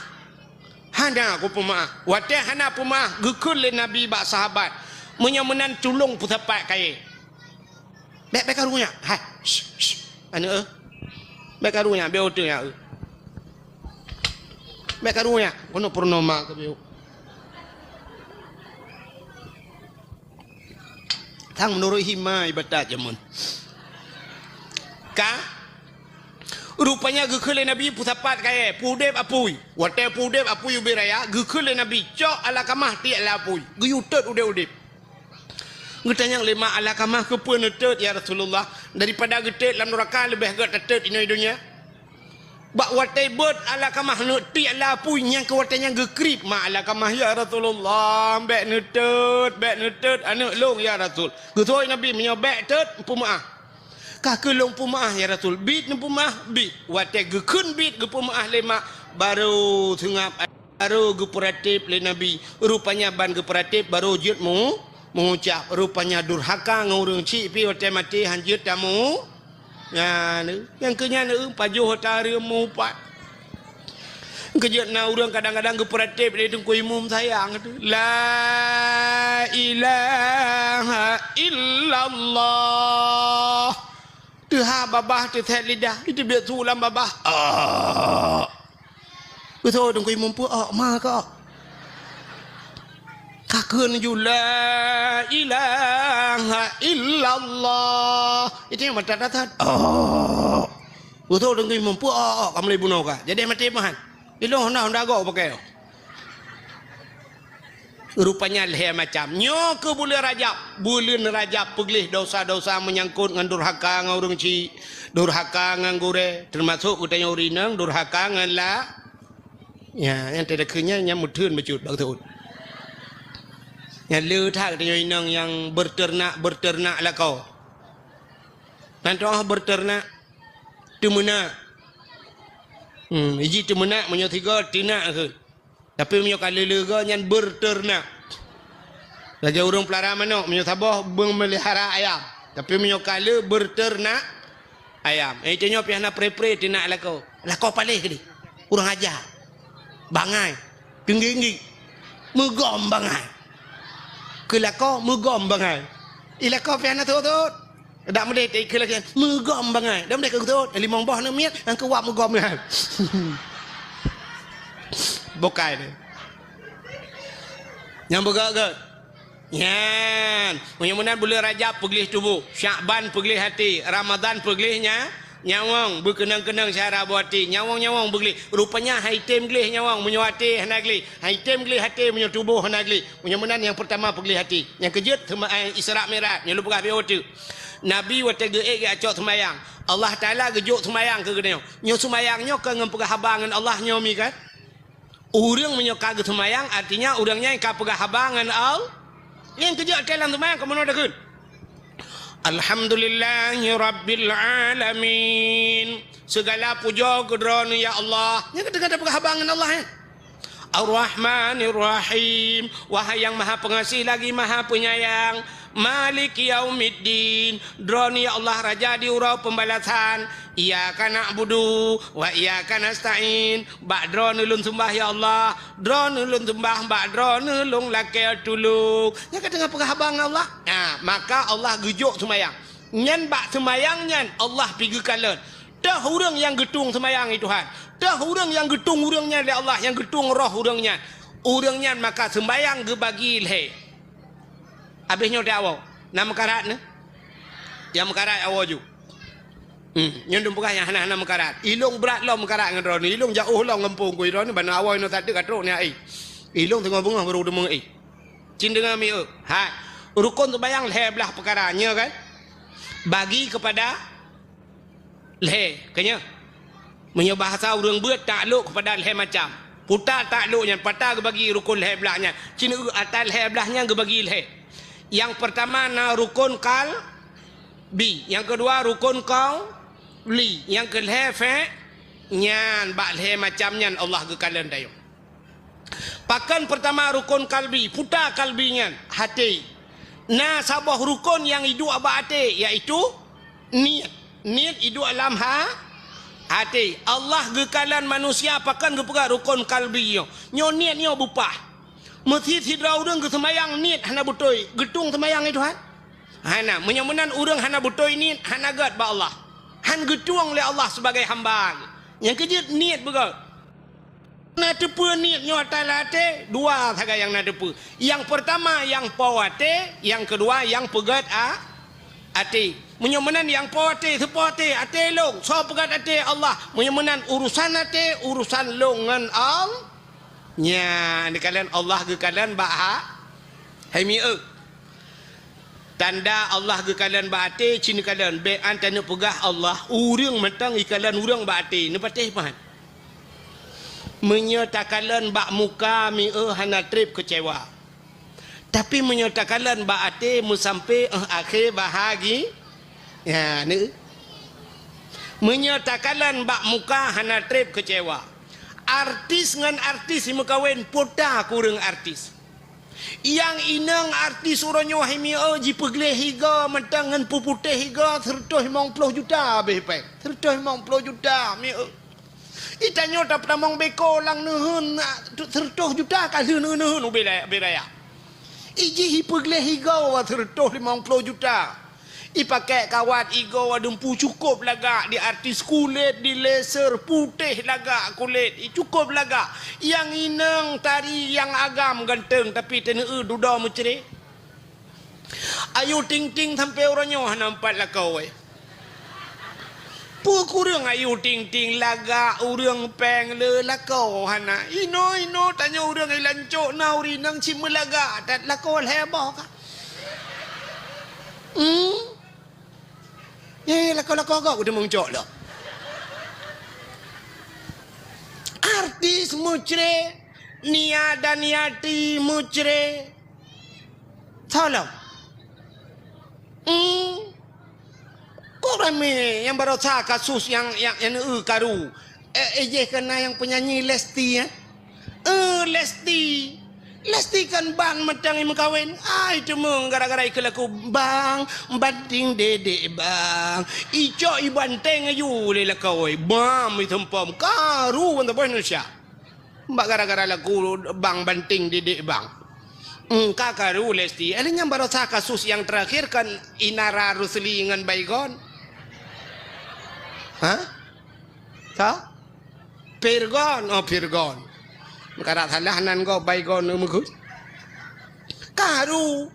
"Hana kupeumeu'ah." Watèe hana peumeu'ah, geukheun lé Nabi bak sahabat, "Meunyoe meunan, tulông peusapat kayèe." "Bèk, bèk karu nyak. Hai, shh, shh, aneuk eu. Bèk karu nyak, bèk uteuen nyak eu. Bèk karu nyak, keunoe peurunoe ma keu bèk." Sang meunurot hima ibadat jameun. Ka Rupanya geukheun lé Nabi peusapat kayée, peuudeb apui. Watée peuudeb apui ubé raya, geukheun lé Nabi cok Alakamah tiek lam apui, geuyue tôt udeb-udeb. Geutanyong lé mak Alakamah, "Keupeue neutôt, ya Rasulullah? Daripada geutôt lam nuraka leubeh gét tatôt inoe donya." Bak watée beuet Alakamah neuk tiek lam apui, nyang keu watée nyan geukrieb mak Alakamah, "Ya Rasulullah, bék neutôt, bék neutôt aneuëk lôn, ya Rasul." Geutanyong Nabi, "Meunyoe bék tôt, peumeuáh." "Ka keuh lôn peumeuáh, ya Rasul." "Biet neupeumeuáh?" "Biet." Watée geukheun biet geupeumeuáh lé mak, barô seungab, barô geupeuratéb lé Nabi. Rupanya ban geupeuratéb, barô jeuet meu-, meuucab. Rupanya durhaka ngon ureuëng chik pih watée maté han jeuet tamu. Nyan, nyang keu nyan, pajoh ata reuem meuupat. Keujeuet na ureuëng kadang-kadang geupeuratéb lé Teungku Imum sayang tu. La ilaha illallah. Teuhah babah teusét lidah, iteubiet su lam babah. Ah. Beutôi Teungku Imum peuok ma kok. Ka kheun ju, "La ilaha illallah." Itu nyang mata datat. Oh. Beutôi Teungku Imum peuok, kamu lagi bunoe ka. Jadi mati mahan. Ilong honda-honda gok pakai. Rupanya lhée macam. Nyoe keuh buleuen Rajab. Buleuen Rajab peugleh dosa-dosa meunyangkot ngon durhaka ngon ureuëng chik, durhaka ngon gurée, teumasok geutanyoe ureuëng inong durhaka ngon la Ya, nyang teudeukheun nyan, nyang meutheun bacut bak teuôt. Nyang le that geutanyoe inong nyang beuteunak-beuteunak lakoe. Nan toh beuteunak, teumeunak. Hmm, iji teumeunak meunyoe sigoe teunak kheun. Tapi meunyoe ka le-le goe nyan beuteunak. Lagée ureuëng peulara manok, meunyoe saboh beumeulihara ayam. Tapi meunyoe ka le beuteunak, ayam. Eh, tanyoe pih hana pre-pre teunak lakoe. Lakoe paléh keudeh. Ureuëng aja. Bangai. Teunggi-teunggi. Meugom bangai. Keu lakoe meugom bangai. I lakoe pih hana thot-thot. Dak meudeh teuikeu lagée meugom bangai. Dak meudeh keu thot. Limong boh aneuk miet, nyang keu wab meugom nyan. Bukai deh. Nyang beugét-gét. Nyan, meunyoe meunan buleuen Rajab peugleh tuboh, Syakban peugleh até, Ramadhan peugleh nya-, nyawöng, beukeunong-keunong syara boh até, nyawöng-nyawöng beugleh. Rupanya han item gleh nyawöng meunyoe até hana gleh, han item gleh até meunyoe tuboh hana gleh. Meunyoe meunan nyang peurtama peugleh até. Nyang keujeuet seuma-, eh, Isra Mi'raj, nyoe lôn peugah beu teuk. Nabi watée geuék geucok seumayang, Allah Taala geujok seumayang keu geutanyoe. Nyoe seumayang nyoe ka ngon peugah haba ngon Allah nyoe mi kan? Ureuëng meunyoe ka geuseumayang, artinya ureuëng nyan ka peugah haba ngon Al-, nyang keujeuet até lam seumayang ka meunoe takheun, "Alhamdulillahi rabbil alamin." Segala pujoe keu Droeneuh ya Allah. Nyang ka teungoh tapeugah haba ngon Allah, eh? "Ar-Rahmanir Rahim." Wahai nyang Maha Pengasih lagi Maha Penyayang. "Maliki yaumiddin." Droeneuh ya Allah Raja di uroe pembalasan. "Iyyaka na'budu wa iyyaka nasta'in." Bak Droeneuh lôn seumbah ya Allah, Droeneuh lôn seumbah, bak Droeneuh lôn lakée tulông. Nyang ka teungoh peugah haba ngon Allah. Nah, maka Allah geujok seumayang. Nyan bak seumayang nyan Allah pi geukalon. Teuh ureuëng nyang geutueng seumayang, i Tuhan. Teuh ureuëng nyang geutueng ureuëng nyan lé Allah, nyang geutueng roh ureuëng nyan. Ureuëng nyan maka seumayang geubagi lhée. Abéh nyoe teuh awoe, na meukarat nyoe? Nyang meukarat awoe ju. Hmm, nyoe dum peugah nyang hana-hana meukarat. Ilong brat lom meukarat ngon droeneuh. Ilong jaoh lom gampông ku droeneuh, ban awoe nyoe sateuk ka trok nyan ai. Ilong teungoh beungoh barô deungoe ai. Cit deungoe mi eu. Hai. Rukon seumayang lhée blaih peukara nyoe kan? Bagi keupada lhée, keunyoe. Meunyoe bahasa ureuëng beuet taklok keupada lhée macam. Puta taklok nyan, pata geubagi rukon lhée blaih nyan. Cit eu ata lhée blaih nyan geubagi lhée. Nyang peurtama na rukon qalbi, nyang keudua rukon qauli, nyang keulhée fe-, nyan bak lhée macam nyan Allah geukalon tanyoe. Pakon peurtama rukon qalbi, puta qalbi nyan, até. Na saboh rukon nyang iduek bak até, yaitu niet. Niet iduek lam ha-, até. Allah geukalon manusia pakon geupeugah rukon qalbi nyoe. Nyoe niet nyoe beupah. Meusi sidroe ureuëng geuseumayang niet hana beutôi, geutueng seumayang i Tuhan? Hana. Meunyoe meunan ureuëng hana beutôi niet, hana gét bak Allah. Han geutueng lé Allah sibagai hamba. Nyang keujeuet niet beugét. Na teupeue niet nyoe ata lam até? Dua sagai nyang na teupeue. Nyang peurtama nyang po até, nyang keudua nyang peugét a-, até. Meunyoe meunan nyang po até, seupo até, até lôn, soe peugöt até Allah. Meunyoe meunan urusan até, urusan lôn ngon Allah. Nyan, neukalon Allah geukalon bak ha-, hai mieu. Tanda Allah geukalon bak até, ci neukalon. Bék an taneuk peugah Allah, ureuëng mantong ikalon ureuëng bak até, neupatéh pahan. Meunyoe takalon bak muka mieu hana treb keucewa. Tapi meunyoe takalon bak até meusampé, eh, akhé bahagi-, ya, ni. Meunyoe takalon bak muka hana treb keucewa. Artis ngon artis meukawen pota kureueng artis. Nyang inong artis uroe nyoe hai mieu jipeugleh higa mantong ngon peuputéh higa seureutôh limong ploh juta beh pèng. Seureutôh limong ploh juta mieu. Itanyoe tapeutamong beko lam neuheun, seureutôh juta ka lheueh neuheun ubé raya. Ijih ipeugleh higa seureutôh limong ploh juta. Ipakèk kawat igoe dumpu cukôp lagak di artis kulét, di laser putéh lagak kulét, i cukôp lagak. Nyang inong tari nyang agam ganteng tapi teuneu dudoe meucré. Ayu Ting Ting sampoe uroe nyoe hana meupat lakoe. Peue kureueng Ayu Ting Ting lagak ureuëng pèng le lakoe hana. Inoe-inoe tanyoe ureuëng ilancok na ureuëng inong cit meulagak that lakoe lhèe boh ka. Hmm? Eh, lakoe-lakoe gob udah meucok lom. Artis meucré, Nia Daniati meucré. Tolong. Hmm. Kok ramé nyang barosa kasus nyang, nyang, nyang neueu karu? Eh, eh, jih keu na nyang penyanyi Lesti, eh? Eh, Lesti. Lesti kan ban mantong meukawen. Ai, teumong gara-gara ikeu lagu bang, banting dedek bang. Icok ibanteng aju lé lakoe. Bam, iteumpom. Karu ban saboh Indonesia. Bak gara-gara lagu bang banting dedek bang. Hmm, ka karu Lesti. Alèh nyan barosa kasus nyang terakhir kan Inara Rusli ngon Baygon. Ha? Ka? Pirgon, oh, Pirgon. Meukarat salah nan gob Baygon meukeue. Karu.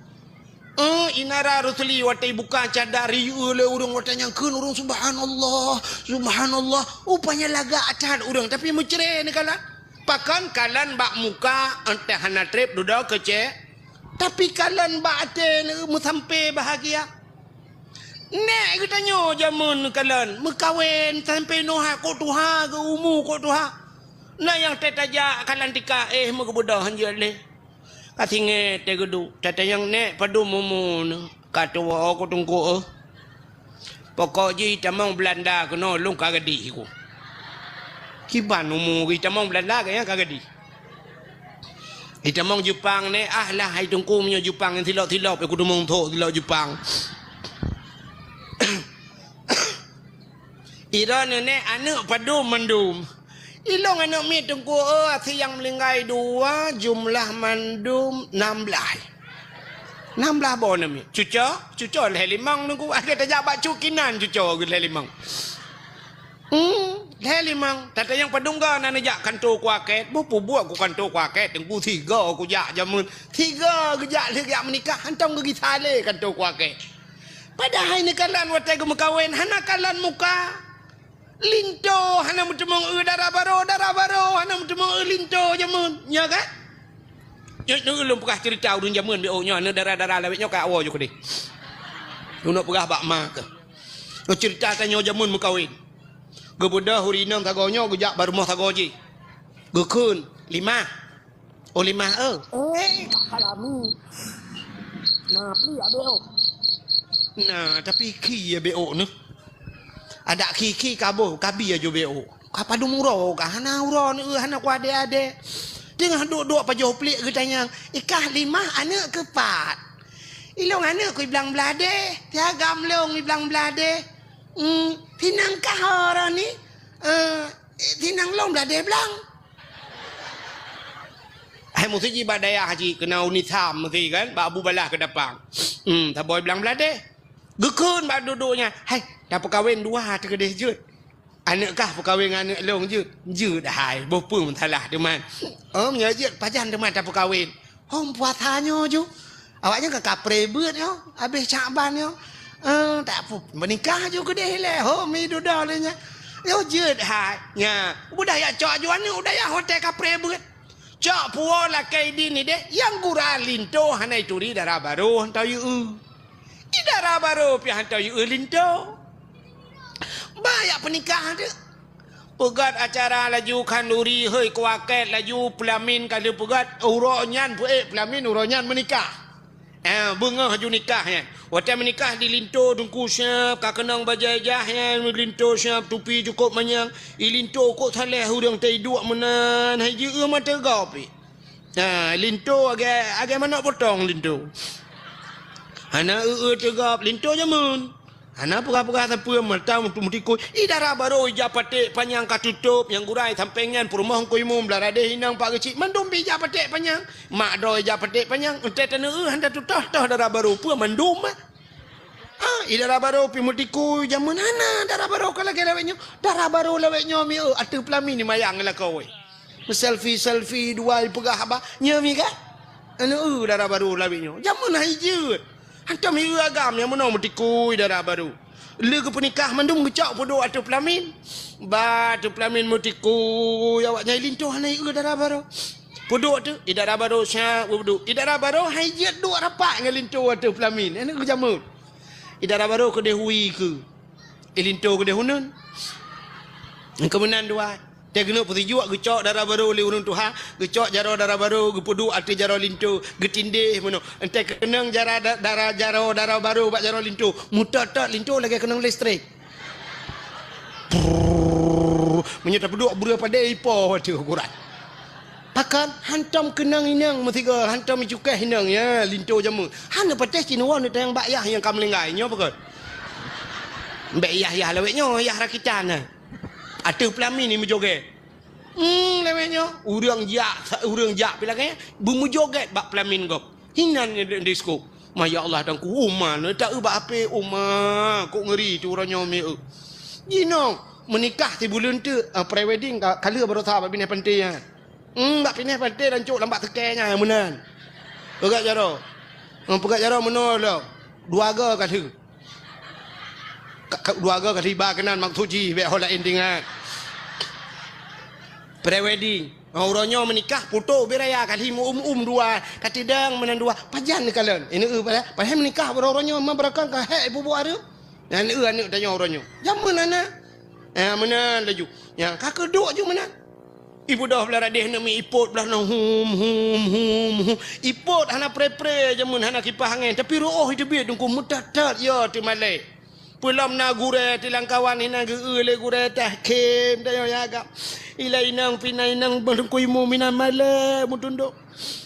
Eh, Inara Rusli watèe buka cadar, iyue lé ureuëng watèe nyang kheun ureuëng, "Subhanallah, subhanallah." Rupanya lagak that ureuëng, tapi meucré neukalon. Pakon kalon bak muka, entah hana treb dudoe keucé. Tapi kalon bak até meusampé bahagia. Nèk geutanyoe jameun kalon meukawen sampé noe kok tuha geu umu kok tuha. Na nyang teuh tajak ka lantika éh meugeubeudoh hanjeuet lé. Ka singét teuh geuduek, tatanyong nèk padum umu neuh. Ka tuwoe ku teungku, eh. Pokok jih tamong Belanda keunoe lôn ka gadih ku. Kiban umu geuh tamong Belanda geuh nyang ka gadih. Itamong Jepang nèh, ah lah hai teungku meunyoe Jepang nyan silop-silop, aku teumong thok silop Jepang. Ira nèh nèh aneuk padum mandum. Ilong aneuk miet teungku, oh, asie nyang meuninggai dua, jumlah mandum nam blaih. Nam blaih boh aneuk miet. Cuco, cuco lhèe limong teungku. Akhé tajak bak cut kinan cuco geuh lhèe limong. Hmm, lhèe limong. Tatanyong padum goe na neujak kanto kuakét. Boh peubuet ku kanto kuakét, teungku sigoe kujak jameun. Sigoe geujak lheueh geujak meunikah, hantom geugisa lé kanto kuakét. Padahai neukalon watèe geumeukawen, hana kalon muka. Linto hana meuteumong eu dara barô, dara barô hana meuteumong eu linto jameun. Nya kan? Nyoe, nyoe ulôn peugah cerita ureueng jameun B O nyoe, aneuk dara-dara lawét nyoe ka awoe ju keudeh. Ulôn peugah bak ma keuh. Nyoe cerita tanyoe jameun meukawen. Geubeudôh ureueng inong sagoe nyoe geujak bak rumoh sagoe jih. Geukheun, "Limah." "Oh, Limah, eu." "Eh, ka lami." Nah, pli abéh oh. Nah, tapi khi ya B O nyoe. Adak khi-khi ka boh, ka bi aju B O. Ka padum uroe ka, hana uroe nyoe, hana kuadé-adé. Teungoh duek-duek pajoh pliek geutanyong, "Ikah Limah aneuk keu pat?" "Ilong aneuk ku iblang bladé, tiagam long iblang bladé." "Hmm, sinang kah oroe ni?" "Eh, sinang long bladé blang." Hai musti jih bak dayah jih keunoe unisam musti kan, bak Abu Balah keudapang. Hmm, saboh iblang bladé. Geukheun bak duek-duek nyan, "Hai, tapeukawen dua teukeudeh jeuet. Aneuk kah peukawen ngon aneuk long jeuet?" "Jeuet hai, boh peue meusalah teuma." "Oh, meunyoe jeuet pajan teuma tapeukawen?" "Hom puasa nyoe ju. Awaknyan ka kapreh beuet nyoe, abéh Syakban nyoe. Eh, tak pu-, meunikah ju keudeh ilèe, ho mi dudoe lé nyan. Yo jeuet hai. Nya, udah jak cok ju aneuk, udah jak hotel kapreh beuet. Cok puwoe lakèe idin idéh, nyang gura linto hana ituri dara barô hantom yue. I dara barô pih hantom yue linto. Bah jak peunikah teuk. Peugöt acara laju khanduri, hei kuakèt laju peulamin ka lheueh peugöt, uroe nyan peuék peulamin, uroe nyan meunikah. Eh, beungoh ju nikah nyan. Watèe meunikah di linto teungku siab, ka keunong bajèe jah nyan, linto siab tupi cukôp manyang. I linto kok saléh ureueng teuiduek meunan, hai jeuet mata gob pih. Ha, linto agèe, agèe manok potong linto. Hana eu-eu teugab linto jameun. Hana peugah-peugah sapeue mata meutikui. I dara barô ija paték panyang ka tutôp, nyang gura i sampéng nyan peurumoh Teungku Imum, blah radeh inong pak geuchik, mandum pih ija paték panyang. Mak droe ija paték panyang, eunteuk taneu eu hana tutoh-toh dara barô peue mandum, ah. Ah, i dara barô pih meutikui jameun hana dara barô ka lagèe lawét nyoe. Dara barô lawét nyoe mi eu ateueh peulamin ni mayang lakoe. Meuselfie-selfie dua ipeugah haba, nyoe mi ka? Aneuk eu dara barô lawét nyoe. Jameun hai jeuet. Hantom hireue agam nyang meunoe meutikui dara barô. Lé geupeunikah mandum geucok peuduek ateueh peulamin. Ba ateueh peulamin meutikui awak nyan linto hana hireue dara barô. Peuduek teuh, i dara barô siap geupeuduek. I dara barô hai jeuet duek rapat ngon linto ateueh peulamin. Aneuk geujameun. I dara barô keudeh hui keu. I linto keudeh uneun. Keu meunan dua. Teuh keuneuk peusijuek geucok dara barô lé ureueng tuha, geucok jaroe dara barô, geupeuduek ateueh jaroe linto, geutindéh meunoe. Eunteuk keunong jara da-, dara jaroe dara barô bak jaroe linto, meutot-tot linto lagèe keunong listrik. Prrrr. Meunyoe tapeuduek breueh padé ipo ateueh ukuran. Pakon hantom keunong inong meusigoe, hantom icukéh inong, ya, linto jameun. Hana patéh cit neuwoe neutanyong bak yah nyang ka meulinggai, nyoe pakon. Bèk yah-yah lawét nyoe, yah rakitan, ha. Ateueh peulamin ni meujogét. Hmm, lawét nyoe, ureueng jak, ureueng jak pih lagèe nyan, beumeujogét bak peulamin gob. Hinan nyan di, disko. Ma ya Allah, Teungku, uma, neuta eu bak H P, uma, kok ngeuri tu uroe nyoe mi eu. Jinoe, meunikah sibuleuen teuk, ah, pre-wedding ka, ka lheueh baroesa bak binéh panté nyan. Hmm, bak binéh panté dan cok lam bak seukée nyan meunan. Peugah jaroe. Hmm, peugah jaroe meunoe lom. Dua go ka lheueh. Ka, ka, dua go ka lheueh ba keunan maksud jih, bèk ho laén teuingat. Pre-wedding. Ha, uroe nyoe meunikah, putôh ubé raya ka lheueh meu-um-um dua, ka tidang meunan dua. Pajan neukalon. Ini eu padahai, padahai meunikah uroe-uroe nyoe, ma beurakang ka hék ibu-bu areuem. Nyan eu aneuk tanyoe uroe nyoe. Jameun hana. Ha, meunan laju. Nyan ka keuduek ju meunan. Ibeudôh blah radeh neumi ipot blah nyoe hum, hum, hum, hum. Ipot hana pre-pre jameun hana kipah angén, tapi reuôh iteubiet Teungku meutot-tot yo teumalée. Peulom na gurée tilang kawan hinan geu-eu lé gurée teuh khém dayoe ya agam. Ilai inong pih na inong Teungku Imum hinan malée meutundok.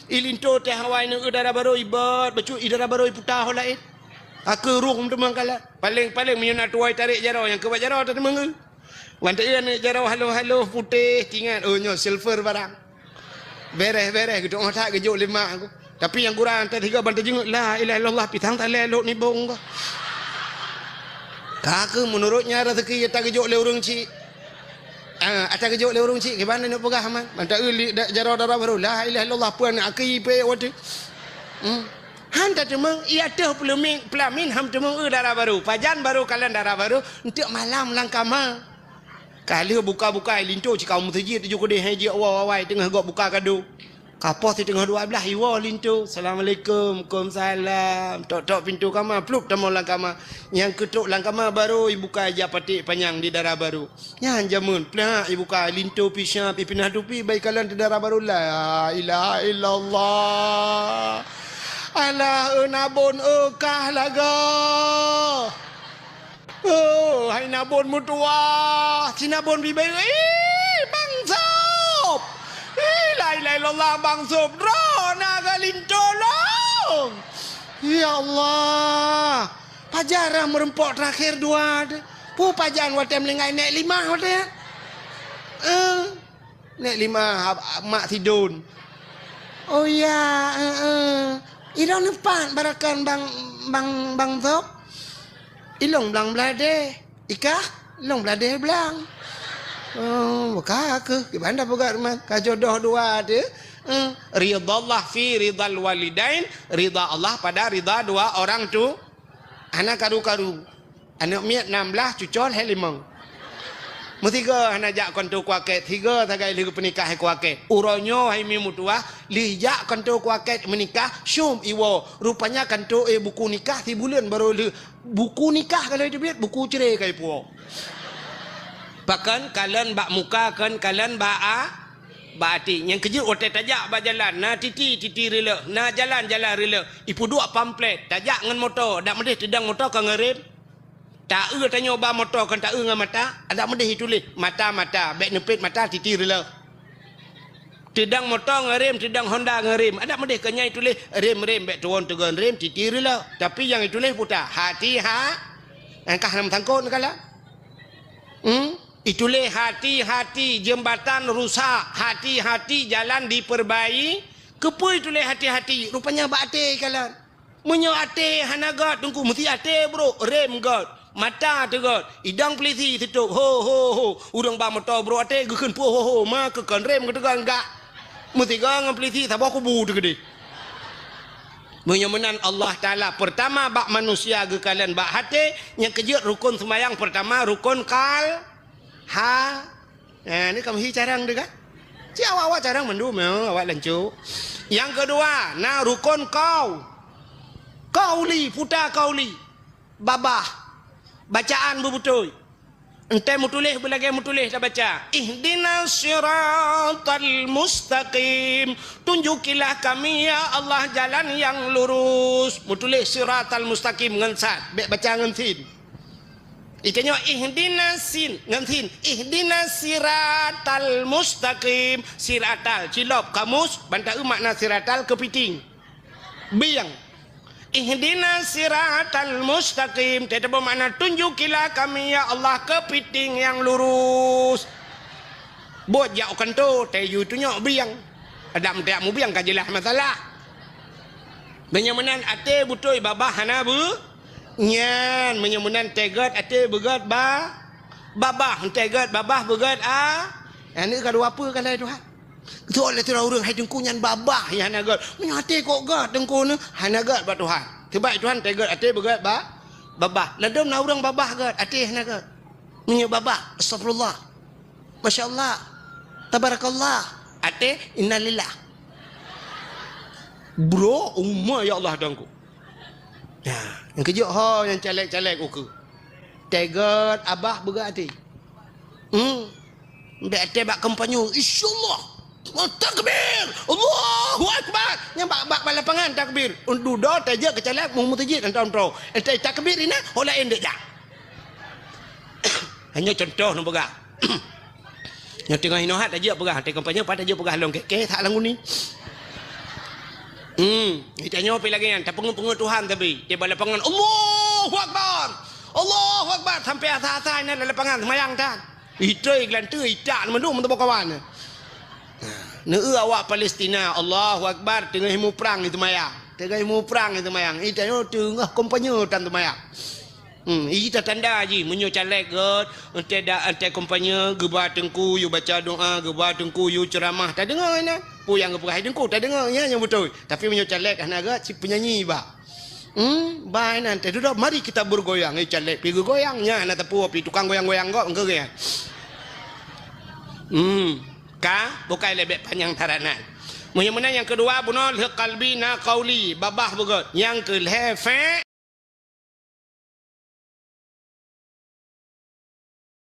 Ilinto teuh awai neu-eu dara barô ibot, bacut i dara barô iputa ho laén. Akeu ruh meuteumang kala. Paleng-paleng meunyoe na tuwai tarek jaroe nyang keubat jaroe tateumeung eu. Wan teu-eu aneuk jaroe haloh-haloh putéh, tingat, oh, nyoe silver barang. Bereh-bereh, geuduek that geujok lé mak aku. Tapi nyang kurang teuh tiga ban teujeungeuet, "La ilaha illallah, pisang talé lok nibong ko." Ka keuh meunurot nyan rezeki ata geujok lé ureueng chik. Ah, ata geujok lé ureueng chik, kiban neuk peugah man. Ban teu-eu li-, da-, jaroe dara barô, "La ilaha illallah, peue aneuk aki ipe watèe." Hmm. Han tateumeung, i ateueh peulamin, peulamin han teumeung eu dara barô. Pajan barô kalon dara barô, eunteuk malam lam kama. Ka lheueh buka-buka, linto cit ka u meuseujid tujoh keudeh, hai jeuet woe awai teungoh gob buka kado. Ka poh siteungoh dua blaih iwoe linto, "Assalamualaikum." "Waalaikumsalam." Tok-tok pintoe kama, plup tamong lam kama. Nyang keutrok lam kama barô ibuka ija paték panyang di dara barô. Nyan jameun, plak ibuka, linto pih siap, ipinah tupi, bak ikalon teuh dara barô, "La ilaha illallah. Alah, eu Nabon, eu kah lagoe." Oh, hai Nabon meutuwah, si Nabon bibée, "Ih, Bang Sop! Ih, la ilaha illallah, Bang Sop, droeneuh ka linto lôn!" Ya Allah, pajan rhah meureumpok teurakhé dua teuh. Peue pajan watèe meulinggai nèk limah watèe? Eh, nèk limah, ab-, ab-, mak sidon. Oh ya, eh, eh. Ilôn neupat barakan Bang, Bang, Bang Sop. Ilôn blang bladeh. Ikah, ilôn bladeh blang. Oh, ka keuh. Kiban dah peugah rumoh. Ka jodoh dua teuh. Eh, ridha Allah fi ridhal walidain. Ridha Allah pada ridha dua orang tu. Hana karu-karu. Aneuk miet nam blaih, cucoe lhèe limong. Meusigoe hana jak kantô kuakét, sigoe sagai lheueh geupeunikah kuakét. Uroe nyoe hai mi meutuwah, lheueh jak kantô kuakét meunikah, syom iwoe. Rupanya kantô, eh, buku nikah sibuleuen barô lheueh. Buku nikah ka lheueh teubiet, buku cerai ka ipuwoe. Pakon kalon bak muka, kon kalon bak a-, bak até. Nyang keujeuet watèe tajak bak jalan, na titi, titi rileuk, na jalan, jalan rileuk. Ipeuduek pamflet, tajak ngon moto, dak meudeh teudong moto ka ngon rem. Taeu tanyoe ba moto kon taeu ngon mata, dak meudeh ituléh mata, mata, bèk neupet mata, titi rileuk. Teudong moto ngon rem, teudong Honda ngon rem, dak meudeh kon nyan ituléh rem, rem, bèk tuwon teugon rem, titi rileuk. Tapi nyang ituléh peue ta, hati ha, nyang ka hana meusangkot neukalon. Hmm? Ituléh hati-hati jeumbatan rusak, hati-hati jalan dipeurbai-, keupeue ituléh hati-hati? Rupanya bak até ikalon. Meunyoe até hana gèt, Teungku, meusti até brôk, rem gèt, mata teugèt, idong peulisi sitôp, ho, ho, ho. Ureueng ba moto brôk até geukheun peue ho, ho, ma keu kon rem geuteugon gak. Meusigoe ngon peulisi saboh kubu teukeudeh. Meunyoe meunan Allah Taala, peurtama bak manusia geukalon bak até, nyang keujeuet rukon seumayang peurtama rukon kal-, ha. Ha, ni ka meuhi carông teuh kan? Ci awak-awak carông mandum, ya, awak lancôk. Nyang keudua, na rukon kau-, kauli, peue ta kauli. Babah. Bacaan beubeutôi. Enteuk meutuléh beulagèe meutuléh tabaca, "Ihdinas siratal mustaqim." Tunjukilah kami, ya Allah, jalan yang lurus. Meutuléh siratal mustaqim ngon sad, bèk baca ngon sin. Itanyoe ihdinas sin, ngon sin. Ihdinas siratal mustaqim. Siratal, cilop kamus, ban taeu makna siratal keupiting. Bieng. Ihdinas siratal mustaqim. Teutabeuh makna tunjukilah kami, ya Allah, keupiting nyang lurus. Buet jak u kantô, tayue tunyok bieng. Adam tajak mubieng ka jeulaih masalah. Meunyoe meunan até beutôi babah hana beu-, nyan. Meunyoe meunan teuh gèt até beugèt ba-, babah, teuh gèt babah beugèt a-, aneuk ka dua peue ka lhèe Tuhan. Geutôk lé sidroe ureueng, "Hai Teungku, nyan babah nyang hana gèt." Meunyoe até kok gèt Teungku nyoe, hana gèt bak Tuhan. Sebab Tuhan teuh gèt até beugèt ba-, babah. Ladôm na ureueng babah gèt, até hana gèt. Meunyoe babah, astagfirullah. Masya Allah. Tabarakallah. Até, innalillah. Bro, uma ya Allah Teungku. Nah, nyang keujeuet ho nyang caleg-caleg ukeue. Teuh gèt babah beugèt até. Hmm. Bèk até bak kampanye, insyaallah. Takbir! Allahu Akbar! Nyan bak, bak, bak lapangan takbir. Dudoe tajak keu caleg mu meuseujid, entah-entah. Entah takbir inan, ho laén dek jak. Hanya contoh neupeugah. Nyang teungoh inoe hat tajak peugah, teuh kampanye pat tajak peugah lôn kèk-kèk that lam guni. Hmm, itanyoe pi lagèe nyan, tapeungeut-peungeut Tuhan tapi, di bak lapangan, "Allahu Akbar! Allahu Akbar!" Sampai asa-asa inan lam lapangan seumayang tan. Itoi geulanteue itak mandum meuteumé kawan. Neueu awak Palestina, Allahu Akbar, teungoh muprang i seumayang. Teungoh muprang i seumayang. Itanyoe teungoh kampanye tan seumayang. Hmm, ita tanda jih meunyoe caleg gèt, entah dak, entah kampanye, geuba teungku yue baca doa, geuba teungku yue ceuramah, tadeungoe inan. Peue nyang geupeugah teungku, tadeungoe, nyan nyang beutôi. Tapi meunyoe caleg hana gèt, cit peunyanyi ba. Hmm, ba inan teuh dudoe, mari kita bergoyang. Eh, caleg pi geugoyang, nyan hana teupeu pi tukang goyang-goyang gèt, geugoyang. Hmm. Ka, bukai lé bèk panyang that nan. Meunyoe meunan nyang keudua bunoe lheueh kalbi na kauli, babah beugèt. Nyang keu lhèe fé-,